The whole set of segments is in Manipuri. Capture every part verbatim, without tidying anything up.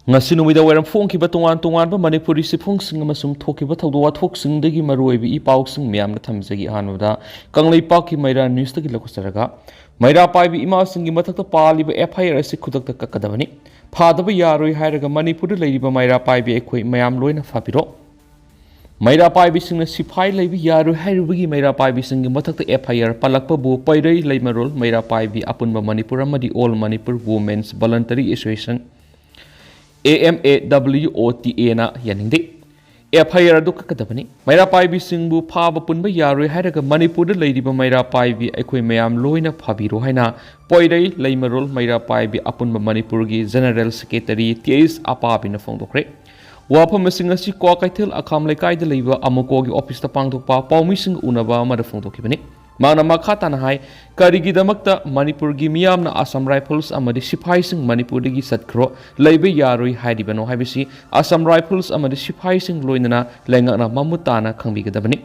ꯉꯁꯤ ꯅꯨꯃꯤꯗꯥꯡ ꯋꯥꯏꯔꯝ ꯐꯣꯡꯈꯤꯕ ꯇꯣꯉꯥꯟ ꯇꯣꯉꯥꯟꯕ ꯃꯅꯤꯄꯨꯔꯤ ꯆꯦꯐꯣꯡꯁꯤꯡ ꯑꯃꯁꯨꯡ ꯊꯣꯛꯈꯤꯕ ꯊꯧꯗꯣꯛ ꯋꯥꯊꯣꯛꯁꯤꯡꯗꯒꯤ ꯃꯔꯨꯑꯣꯏꯕ ꯏ ꯄꯥꯎꯁꯤꯡ ꯃꯌꯥꯝꯅ ꯊꯝꯖꯒꯦ꯫ ꯑꯍꯥꯟꯕꯗ ꯀꯪꯂꯩꯄꯥꯛꯀꯤ ꯃꯩꯔꯥ ꯅ꯭ꯌꯨꯁꯇꯒꯤ ꯂꯧꯈꯠꯆꯔꯒ, ꯃꯩꯔꯥ ꯄꯥꯏꯕꯤ ꯏꯃꯥꯁꯤꯡꯒꯤ ꯃꯊꯛꯇ ꯄꯥꯜꯂꯤꯕ ꯑꯦꯐ ꯑꯥꯏ ꯑꯥꯔ ꯑꯁꯤ ꯈꯨꯗꯛꯇ ꯀꯛꯀꯗꯕꯅꯤ꯫ ꯐꯥꯗꯕ ꯌꯥꯔꯣꯏ ꯍꯥꯏꯔꯒ ꯃꯅꯤꯄꯨꯔꯗ ꯂꯩꯔꯤꯕ ꯃꯩꯔꯥ ꯄꯥꯏꯕꯤ ꯑꯩꯈꯣꯏ ꯃꯌꯥꯝ ꯂꯣꯏꯅ ꯐꯥꯕꯤꯔꯣ꯫ ꯃꯩꯔꯥ ꯄꯥꯏꯕꯤꯁꯤꯡꯅ ꯁꯤꯐꯥꯏ ꯂꯩꯕ ꯌꯥꯔꯣꯏ ꯍꯥꯏꯔꯨꯕꯒꯤ ꯃꯩꯔꯥ ꯄꯥꯏꯕꯤꯁꯤꯡꯒꯤ ꯃꯊꯛꯇ ꯑꯦꯐ ꯑꯥꯏ ꯑꯥꯔ ꯄꯥꯜꯂꯛꯄꯕꯨ ꯄꯩꯔꯩ ꯂꯩꯃꯔꯣꯜ ꯃꯩꯔꯥ ꯄꯥꯏꯕꯤ ꯑꯄꯨꯟꯕ ꯃꯅꯤꯄꯨꯔ ꯑꯃꯗꯤ All Manipur Women's Voluntary Association, A M A W O T A, ꯅ ꯌꯥꯅꯤꯡꯗꯦ꯫ ꯑꯦꯐ ꯑꯥꯏ ꯑꯥꯔ ꯑꯗꯨ ꯀꯛꯀꯗꯕꯅꯤ꯫ ꯃꯩꯔꯥ ꯄꯥꯏꯕꯤꯁꯤꯡꯕꯨ ꯐꯥꯕ ꯄꯨꯟꯕ ꯌꯥꯔꯣꯏ ꯍꯥꯏꯔꯒ ꯃꯅꯤꯄꯨꯔꯗ ꯂꯩꯔꯤꯕ ꯃꯩꯔꯥ ꯄꯥꯏꯕꯤ ꯑꯩꯈꯣꯏ ꯃꯌꯥꯝ ꯂꯣꯏꯅ ꯐꯥꯕꯤꯔꯣ ꯍꯥꯏꯅ ꯄꯣꯏꯔꯩ ꯂꯩꯃꯔꯣꯜ ꯃꯩꯔꯥ ꯄꯥꯏꯕꯤ ꯑꯄꯨꯟꯕ ꯃꯅꯤꯄꯨꯔꯒꯤ ꯖꯦꯅꯔꯦꯜ ꯁꯦꯀ꯭ꯔꯦꯇꯔꯤ ꯇꯤ ꯑꯩꯆ ꯑꯄꯥꯕꯤꯅ ꯐꯣꯡꯗꯣꯛꯈ꯭ꯔꯦ꯫ ꯋꯥꯐꯝ ꯑꯁꯤꯡ ꯑꯁꯤ ꯀ꯭ꯋꯥꯀꯩꯊꯦꯜ ꯑꯈꯥꯝ ꯂꯩꯀꯥꯏꯗ ꯂꯩꯕ ꯑꯃꯨꯀꯣꯒꯤ ꯑꯣꯐꯤꯁꯇ ꯄꯥꯡꯊꯣꯛꯄ ꯄꯥꯎꯃꯤꯁꯤꯡ ꯎꯅꯕ ꯑꯃꯗ ꯐꯣꯡꯗꯣꯛꯈꯤꯕꯅꯤ꯫ ꯃꯍꯥꯛꯅ ꯃꯈꯥ ꯇꯥꯅ ꯍꯥꯏ, ꯀꯔꯤꯒꯤꯗꯃꯛꯇ ꯃꯅꯤꯄꯨꯔꯒꯤ ꯃꯤꯌꯥꯝꯅ ꯑꯁꯥꯝ ꯔꯥꯏꯐꯜꯁ ꯑꯃꯗꯤ ꯁꯤꯐꯥꯏꯁꯤꯡ ꯃꯅꯤꯄꯨꯔꯗꯒꯤ ꯆꯠꯈ꯭ꯔꯣ, ꯂꯩꯕ ꯌꯥꯔꯣꯏ ꯍꯥꯏꯔꯤꯕꯅꯣ ꯍꯥꯏꯕꯁꯤ ꯑꯁꯥꯝ ꯔꯥꯏꯐꯜꯁ ꯑꯃꯗꯤ ꯁꯤꯐꯥꯏꯁꯤꯡ ꯂꯣꯏꯅꯅ ꯂꯩꯉꯥꯛꯅ ꯃꯃꯨꯠ ꯇꯥꯅ ꯈꯪꯕꯤꯒꯗꯕꯅꯤ꯫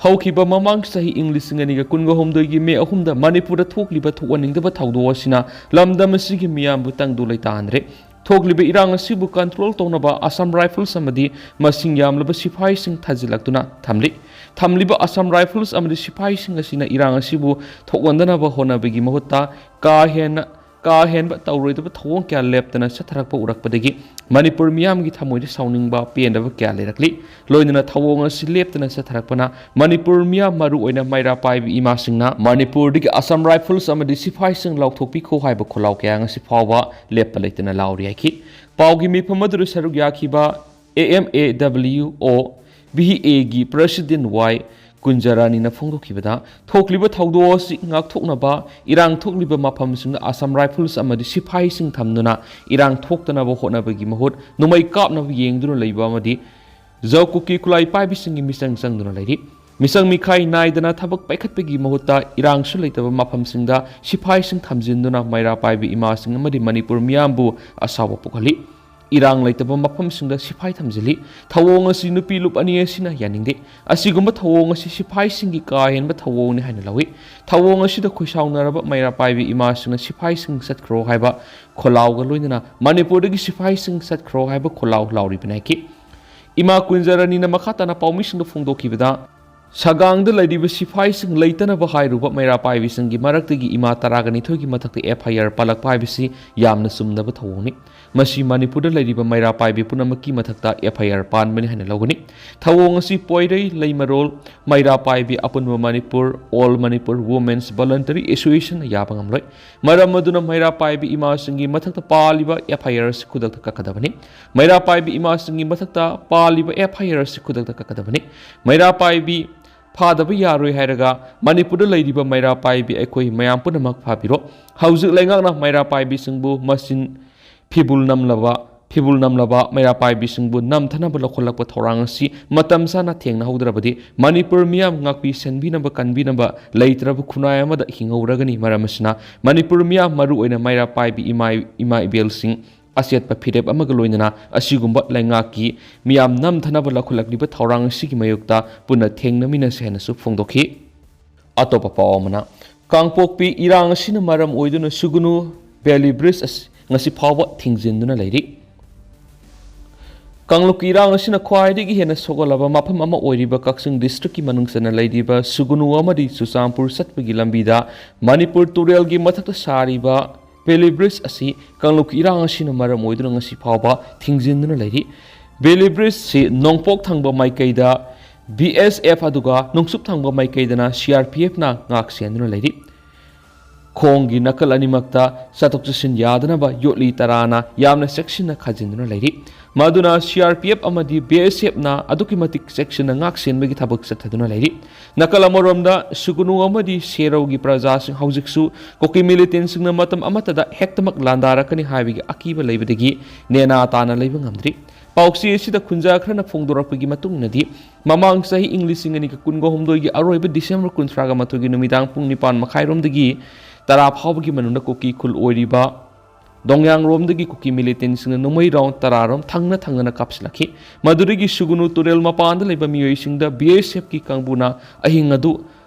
ꯍꯧꯈꯤꯕ ꯃꯃꯥꯡ ꯆꯍꯤ ꯏꯪ ꯂꯤꯁꯤꯡ ꯑꯅꯤꯒ ꯀꯨꯟꯒ ꯍꯨꯝꯗꯣꯏꯒꯤ ꯃꯦ ꯑꯍꯨꯝꯗ ꯃꯅꯤꯄꯨꯔꯗ ꯊꯣꯛꯂꯤꯕ ꯊꯣꯛꯍꯟꯅꯤꯡꯗꯕ ꯊꯧꯗꯣꯛ ꯑꯁꯤꯅ ꯂꯝꯗꯝ ꯑꯁꯤꯒꯤ ꯃꯤꯌꯥꯝꯕꯨ ꯇꯪꯗꯨ ꯂꯩꯇꯥꯍꯟꯗ꯭ꯔꯦ꯫ ꯊꯣꯛꯂꯤꯕ ꯏꯔꯥꯡ ꯑꯁꯤꯕꯨ ꯀꯟꯇ꯭ꯔꯣꯜ ꯇꯧꯅꯕ ꯑꯁꯥꯝ ꯔꯥꯏꯐꯜꯁ ꯑꯃꯗꯤ ꯃꯁꯤꯡ ꯌꯥꯝꯂꯕ ꯁꯤꯐꯥꯏꯁꯤꯡ ꯊꯥꯖꯤꯜꯂꯛꯇꯨꯅ ꯊꯝꯂꯤ꯫ ꯊꯝꯂꯤꯕ ꯑꯁꯥꯝ ꯔꯥꯏꯐꯜꯁ ꯑꯃꯗꯤ ꯁꯤꯐꯥꯏꯁꯤꯡ ꯑꯁꯤꯅ ꯏꯔꯥꯡ ꯑꯁꯤꯕꯨ ꯊꯣꯛꯍꯟꯗꯅꯕ ꯍꯣꯠꯅꯕꯒꯤ ꯃꯍꯨꯠꯇ ꯀꯥ ꯍꯦꯟꯅ, ꯀꯥ ꯍꯦꯟꯕ ꯇꯧꯔꯣꯏꯗꯕ ꯊꯧꯑꯣꯡ ꯀꯌꯥ ꯂꯦꯞꯇꯅ ꯆꯠꯊꯔꯛꯄ ꯎꯔꯛꯄꯗꯒꯤ ꯃꯅꯤꯄꯨꯔ ꯃꯤꯌꯥꯝꯒꯤ ꯊꯃꯣꯏꯗ ꯁꯥꯎꯅꯤꯡꯕ, ꯄꯦꯟꯗꯕ ꯀꯌꯥ ꯂꯩꯔꯛꯂꯤ꯫ ꯂꯣꯏꯅꯅ ꯊꯧꯑꯣꯡ ꯑꯁꯤ ꯂꯦꯞꯇꯅ ꯆꯠꯊꯔꯛꯄꯅ ꯃꯅꯤꯄꯨꯔ ꯃꯤꯌꯥꯝ, ꯃꯔꯨꯑꯣꯏꯅ ꯃꯩꯔꯥ ꯄꯥꯏꯕꯤ ꯏꯃꯥꯁꯤꯡꯅ ꯃꯅꯤꯄꯨꯔꯗꯒꯤ ꯑꯁꯥꯝ ꯔꯥꯏꯐꯜꯁ ꯑꯃꯗꯤ ꯁꯤꯐꯥꯏꯁꯤꯡ ꯂꯥꯎꯊꯣꯛꯄꯤꯈꯣ ꯍꯥꯏꯕ ꯈꯣꯜꯂꯥꯎ ꯀꯌꯥ ꯉꯁꯤ ꯐꯥꯎꯕ ꯂꯦꯞꯄ ꯂꯩꯇꯅ ꯂꯥꯎꯔꯤ ꯍꯥꯏꯈꯤ꯫ ꯄꯥꯎꯒꯤ ꯃꯤꯐꯝ ꯑꯗꯨꯗ ꯁꯔꯨꯛ ꯌꯥꯈꯤꯕ A M A W O B A ꯒꯤ ꯄ꯭ꯔꯁꯤꯗꯦꯟ ꯋꯥꯏ ꯀꯨꯟꯖꯔꯥꯅꯤꯅ ꯐꯣꯡꯗꯣꯛꯈꯤꯕꯗ, ꯊꯣꯛꯂꯤꯕ ꯊꯧꯗꯣꯛ ꯑꯁꯤ ꯉꯥꯛꯊꯣꯛꯅꯕ ꯏꯔꯥꯡ ꯊꯣꯛꯂꯤꯕ ꯃꯐꯝꯁꯤꯡꯗ ꯑꯁꯥꯝ ꯔꯥꯏꯐꯜꯁ ꯑꯃꯗꯤ ꯁꯤꯐꯥꯏꯁꯤꯡ ꯊꯝꯗꯨꯅ ꯏꯔꯥꯡ ꯊꯣꯛꯇꯅꯕ ꯍꯣꯠꯅꯕꯒꯤ ꯃꯍꯨꯠ ꯅꯣꯡꯃꯩ ꯀꯥꯞꯅꯕ ꯌꯦꯡꯗꯨꯅ ꯂꯩꯕ ꯑꯃꯗꯤ ꯖꯧ ꯀꯨꯀꯤ ꯈꯨꯠꯂꯥꯏ ꯄꯥꯏꯕꯤꯁꯤꯡꯒꯤ ꯃꯤꯆꯪ ꯆꯪꯗꯨꯅ ꯂꯩꯔꯤ꯫ ꯃꯤꯆꯪ ꯃꯤꯈꯥꯏ ꯅꯥꯏꯗꯅ ꯊꯕꯛ ꯄꯥꯏꯈꯠꯄꯒꯤ ꯃꯍꯨꯠꯇ ꯏꯔꯥꯡꯁꯨ ꯂꯩꯇꯕ ꯃꯐꯝꯁꯤꯡꯗ ꯁꯤꯐꯥꯏꯁꯤꯡ ꯊꯝꯖꯤꯟꯗꯨꯅ ꯃꯩꯔꯥ ꯄꯥꯏꯕꯤ ꯏꯃꯥꯁꯤꯡ ꯑꯃꯗꯤ ꯃꯅꯤꯄꯨꯔ ꯃꯤꯌꯥꯝꯕꯨ ꯑꯁꯥꯎꯕ ꯄꯣꯛꯍꯜꯂꯤ꯫ ꯏꯔꯥꯡ ꯂꯩꯇꯕ ꯃꯐꯝꯁꯤꯡꯗ ꯁꯤꯐꯥꯏ ꯊꯝꯖꯤꯜꯂꯤ꯫ ꯊꯧꯑꯣꯡ ꯑꯁꯤ ꯅꯨꯄꯤ ꯂꯨꯞ ꯑꯅꯤ ꯑꯁꯤꯅ ꯌꯥꯅꯤꯡꯗꯦ꯫ ꯑꯁꯤꯒꯨꯝꯕ ꯊꯧꯑꯣꯡ ꯑꯁꯤ ꯁꯤꯐꯥꯏꯁꯤꯡꯒꯤ ꯀꯥ ꯍꯦꯟꯕ ꯊꯧꯑꯣꯡꯅꯤ ꯍꯥꯏꯅ ꯂꯧꯏ꯫ ꯊꯧꯑꯣꯡ ꯑꯁꯤꯗ ꯈꯣꯏꯁꯥꯎꯅꯔꯕ ꯃꯩꯔꯥ ꯄꯥꯏꯕꯤ ꯏꯃꯥꯁꯤꯡꯅ ꯁꯤꯐꯥꯏꯁꯤꯡ ꯆꯠꯈ꯭ꯔꯣ ꯍꯥꯏꯕ ꯈꯣꯜꯂꯥꯎꯒ ꯂꯣꯏꯅꯅ ꯃꯅꯤꯄꯨꯔꯗꯒꯤ ꯁꯤꯐꯥꯏꯁꯤꯡ ꯆꯠꯈ꯭ꯔꯣ ꯍꯥꯏꯕ ꯈꯣꯜꯂꯥꯎ ꯂꯥꯎꯔꯤꯕꯅꯤ ꯍꯥꯏꯈꯤ꯫ ꯏꯃꯥ ꯀꯨꯟꯖꯔꯥꯅꯤꯅ ꯃꯈꯥ ꯇꯥꯅ ꯄꯥꯎꯃꯤꯁꯤꯡꯗ ꯐꯣꯡꯗꯣꯛꯈꯤꯕꯗ, ꯁꯒꯥꯡꯗ ꯂꯩꯔꯤꯕ ꯁꯤꯐꯥꯏꯁꯤꯡ ꯂꯩꯇꯅꯕ ꯍꯥꯏꯔꯨꯕ ꯃꯩꯔꯥ ꯄꯥꯏꯕꯤꯁꯤꯡꯒꯤ ꯃꯔꯛꯇꯒꯤ ꯏꯃꯥ ꯇꯔꯥꯒ ꯅꯤꯊꯣꯏꯒꯤ ꯃꯊꯛꯇ F I R ꯄꯥꯜꯂꯛꯄ ꯍꯥꯏꯕꯁꯤ ꯌꯥꯝꯅ ꯆꯨꯝꯗꯕ ꯊꯧꯑꯣꯡꯅꯤ꯫ ꯃꯁꯤ ꯃꯅꯤꯄꯨꯔꯗ ꯂꯩꯔꯤꯕ ꯃꯩꯔꯥ ꯄꯥꯏꯕꯤ ꯄꯨꯝꯅꯃꯛꯀꯤ ꯃꯊꯛꯇ F I R ꯄꯥꯟꯕꯅꯤ ꯍꯥꯏꯅ ꯂꯧꯒꯅꯤ꯫ ꯊꯧꯑꯣꯡ ꯑꯁꯤ ꯄꯣꯏꯔꯩ, ꯂꯩꯃꯔꯣꯜ, ꯃꯩꯔꯥ ꯄꯥꯏꯕꯤ, ꯑꯄꯨꯟꯕ Manipur, All Manipur Women's Voluntary Associationꯅ ꯌꯥꯕ ꯉꯝꯂꯣꯏ꯫ ꯃꯔꯝ ꯑꯗꯨꯅ ꯃꯩꯔꯥ ꯄꯥꯏꯕꯤ ꯏꯃꯥꯁꯤꯡꯒꯤ ꯃꯊꯛꯇ ꯄꯥꯜꯂꯤꯕ F I R ꯑꯁꯤ ꯈꯨꯗꯛꯇ ꯀꯛꯀꯗꯕꯅꯤ꯫ ꯃꯩꯔꯥ ꯄꯥꯏꯕꯤ ꯏꯃꯥꯁꯤꯡꯒꯤ ꯃꯊꯛꯇ ꯄꯥꯜꯂꯤꯕ F I R ꯑꯁꯤ ꯈꯨꯗꯛꯇ ꯀꯛꯀꯗꯕꯅꯤ꯫ ꯃꯩꯔꯥ ꯄꯥꯏꯕꯤ ꯐꯥꯗꯕ ꯌꯥꯔꯣꯏ ꯍꯥꯏꯔꯒ ꯃꯅꯤꯄꯨꯔꯗ ꯂꯩꯔꯤꯕ ꯃꯩꯔꯥ ꯄꯥꯏꯕꯤ ꯑꯩꯈꯣꯏ ꯃꯌꯥꯝ ꯄꯨꯝꯅꯃꯛ ꯐꯥꯕꯤꯔꯣ꯫ ꯍꯧꯖꯤꯛ ꯂꯩꯉꯥꯛꯅ ꯃꯩꯔꯥ ꯄꯥꯏꯕꯤꯁꯤꯡꯕꯨ ꯃꯆꯤꯟ ꯐꯤꯕꯨꯜ ꯅꯝꯂꯕ, ꯐꯤꯕꯨꯜ ꯅꯝꯂꯕ ꯃꯩꯔꯥ ꯄꯥꯏꯕꯤꯁꯤꯡꯕꯨ ꯅꯝꯊꯅꯕ ꯂꯧꯈꯠꯂꯛꯄ ꯊꯧꯔꯥꯡ ꯑꯁꯤ ꯃꯇꯝ ꯆꯥꯅ ꯊꯦꯡꯅꯍꯧꯗ꯭ꯔꯕꯗꯤ ꯃꯅꯤꯄꯨꯔ ꯃꯤꯌꯥꯝ ꯉꯥꯛꯄꯤ ꯁꯦꯟꯕꯤꯅꯕ ꯀꯟꯕꯤꯅꯕ ꯂꯩꯇ꯭ꯔꯕ ꯈꯨꯟꯅꯥꯏ ꯑꯃꯗ ꯍꯤꯡꯍꯧꯔꯒꯅꯤ꯫ ꯃꯔꯝ ꯑꯁꯤꯅ ꯃꯅꯤꯄꯨꯔ ꯃꯤꯌꯥꯝ, ꯃꯔꯨꯑꯣꯏꯅ ꯃꯩꯔꯥ ꯄꯥꯏꯕꯤ ꯏꯃꯥ, ꯏꯃꯥ ꯏꯕꯦꯜꯁꯤꯡ, ꯑꯆꯦꯠꯄ ꯐꯤꯔꯦꯞ ꯑꯃꯒ ꯂꯣꯏꯅꯅ ꯑꯁꯤꯒꯨꯝꯕ ꯂꯩꯉꯥꯛꯀꯤ ꯃꯤꯌꯥꯝ ꯅꯝꯊꯅꯕ ꯂꯧꯈꯠꯂꯛꯂꯤꯕ ꯊꯧꯔꯥꯡ ꯑꯁꯤꯒꯤ ꯃꯥꯌꯣꯛꯇ ꯄꯨꯟꯅ ꯊꯦꯡꯅꯃꯤꯟꯅꯁꯤ ꯍꯥꯏꯅꯁꯨ ꯐꯣꯡꯗꯣꯛꯈꯤ꯫ ꯑꯇꯣꯞꯄ ꯄꯥꯎ ꯑꯃꯅ, ꯀꯥꯡꯄꯣꯛꯄꯤ ꯏꯔꯥꯡ ꯑꯁꯤꯅ ꯃꯔꯝ ꯑꯣꯏꯗꯨꯅ ꯁꯨꯒꯅꯨ ꯕꯦꯂꯤ ꯕ꯭ꯔꯤꯖ ꯑꯁꯤ ꯉꯁꯤ ꯐꯥꯎꯕ ꯊꯤꯡꯖꯤꯟꯗꯨꯅ ꯂꯩꯔꯤ꯫ ꯀꯥꯡꯂꯨꯞꯀꯤ ꯏꯔꯥꯡ ꯑꯁꯤꯅ ꯈ꯭ꯋꯥꯏꯗꯒꯤ ꯍꯦꯟꯅ ꯁꯣꯛꯍꯜꯂꯕ ꯃꯐꯝ ꯑꯃ ꯑꯣꯏꯔꯤꯕ ꯀꯛꯆꯤꯡ ꯗꯤꯁꯇ꯭ꯔꯤꯛꯀꯤ ꯃꯅꯨꯡ ꯆꯟꯅ ꯂꯩꯔꯤꯕ ꯁꯨꯒꯅꯨ ꯑꯃꯗꯤ ꯆꯨꯔꯆꯥꯟꯄꯨꯔ ꯆꯠꯄꯒꯤ ꯂꯝꯕꯤꯗ ꯃꯅꯤꯄꯨꯔ ꯇꯨꯔꯦꯜꯒꯤ ꯃꯊꯛꯇ ꯁꯥꯔꯤꯕ ꯕꯦꯂꯤ ꯕ꯭ꯔꯤꯖ ꯑꯁꯤ ꯀꯥꯡꯂꯨꯞꯀꯤ ꯏꯔꯥꯡ ꯑꯁꯤꯅ ꯃꯔꯝ ꯑꯣꯏꯗꯨꯅ ꯉꯁꯤ ꯐꯥꯎꯕ ꯊꯤꯡꯖꯤꯟꯗꯨꯅ ꯂꯩꯔꯤ꯫ ꯕꯦꯂꯤ ꯕ꯭ꯔꯤꯖꯁꯤ ꯅꯣꯡꯄꯣꯛ ꯊꯪꯕ ꯃꯥꯏꯀꯩꯗ B S F ꯑꯗꯨꯒ ꯅꯣꯡꯆꯨꯞ ꯊꯪꯕ ꯃꯥꯏꯀꯩꯗꯅ C R P Fꯅ ꯉꯥꯛ ꯁꯦꯟꯗꯨꯅ ꯂꯩꯔꯤ꯫ ꯈꯣꯡꯒꯤ ꯅꯥꯀꯜ ꯑꯅꯤꯃꯛꯇ ꯆꯠꯊꯣꯛ ꯆꯠꯁꯤꯟ ꯌꯥꯗꯅꯕ ꯌꯣꯠꯂꯤ ꯇꯔꯥꯅ ꯌꯥꯝꯅ ꯆꯦꯛꯁꯤꯟꯅ ꯈꯥꯖꯤꯟꯗꯨꯅ ꯂꯩꯔꯤ꯫ ꯃꯗꯨꯅ C R P F ꯑꯃꯗꯤ B S Fꯅ ꯑꯗꯨꯛꯀꯤ ꯃꯇꯤꯛ ꯆꯦꯛꯁꯤꯟꯅ ꯉꯥꯛ ꯁꯦꯟꯕꯒꯤ ꯊꯕꯛ ꯆꯠꯊꯗꯨꯅ ꯂꯩꯔꯤ꯫ ꯅꯥꯀꯜ ꯑꯃꯔꯣꯝꯗ ꯁꯨꯒꯅꯨ ꯑꯃꯗꯤ ꯁꯦꯔꯧꯒꯤ ꯄ꯭ꯔꯖꯥꯁꯤꯡ ꯍꯧꯖꯤꯛꯁꯨ ꯀꯨꯀꯤ ꯃꯤꯂꯤꯇꯦꯟꯁꯤꯡꯅ ꯃꯇꯝ ꯑꯃꯠꯇꯗ ꯍꯦꯛꯇꯃꯛ ꯂꯥꯟꯗꯥꯔꯛꯀꯅꯤ ꯍꯥꯏꯕꯒꯤ ꯑꯀꯤꯕ ꯂꯩꯕꯗꯒꯤ ꯅꯦꯅꯥ ꯇꯥꯅ ꯂꯩꯕ ꯉꯝꯗ꯭ꯔꯤ꯫ ꯄꯥꯎꯆꯦ ꯑꯁꯤꯗ ꯈꯨꯟꯖꯥ ꯈꯔꯅ ꯐꯣꯡꯗꯣꯔꯛꯄꯒꯤ ꯃꯇꯨꯡ ꯏꯟꯅꯗꯤ, ꯃꯃꯥꯡ ꯆꯍꯤ ꯏꯪ ꯂꯤꯁꯤꯡ ꯑꯅꯤꯒ ꯀꯨꯟꯒ ꯍꯨꯝꯗꯣꯏꯒꯤ ꯑꯔꯣꯏꯕ ꯗꯤꯁꯦꯝꯕꯔ ꯀꯨꯟꯊ꯭ꯔꯥꯒ ꯃꯥꯊꯣꯏꯒꯤ ꯅꯨꯃꯤꯗꯥꯡ ꯄꯨꯡ ꯅꯤꯄꯥꯟ ꯃꯈꯥꯏꯔꯣꯝꯗꯒꯤ ꯇꯔꯥ ꯐꯥꯎꯕꯒꯤ ꯃꯅꯨꯡꯗ ꯀꯨꯀꯤ ꯈꯨꯜ ꯑꯣꯏꯔꯤꯕ ꯗꯣꯡꯌꯥꯡꯔꯣꯝꯗꯒꯤ ꯀꯨꯀꯤ ꯃꯤꯂꯤꯇꯦꯟꯁꯤꯡꯅ ꯅꯣꯡꯃꯩ ꯔꯥꯎꯟ ꯇꯔꯥꯔꯣꯝ ꯊꯪꯅ ꯊꯪꯅꯅ ꯀꯥꯞꯁꯤꯜꯂꯛꯈꯤ꯫ ꯃꯗꯨꯗꯒꯤ ꯁꯨꯒꯨꯅꯨ ꯇꯨꯔꯦꯜ ꯃꯄꯥꯟꯗ ꯂꯩꯕ ꯃꯤꯑꯣꯏꯁꯤꯡꯗ ꯕꯤ ꯑꯦꯁ ꯑꯦꯐꯀꯤ ꯀꯥꯡꯕꯨꯅ ꯑꯍꯤꯡ ꯑꯗꯨ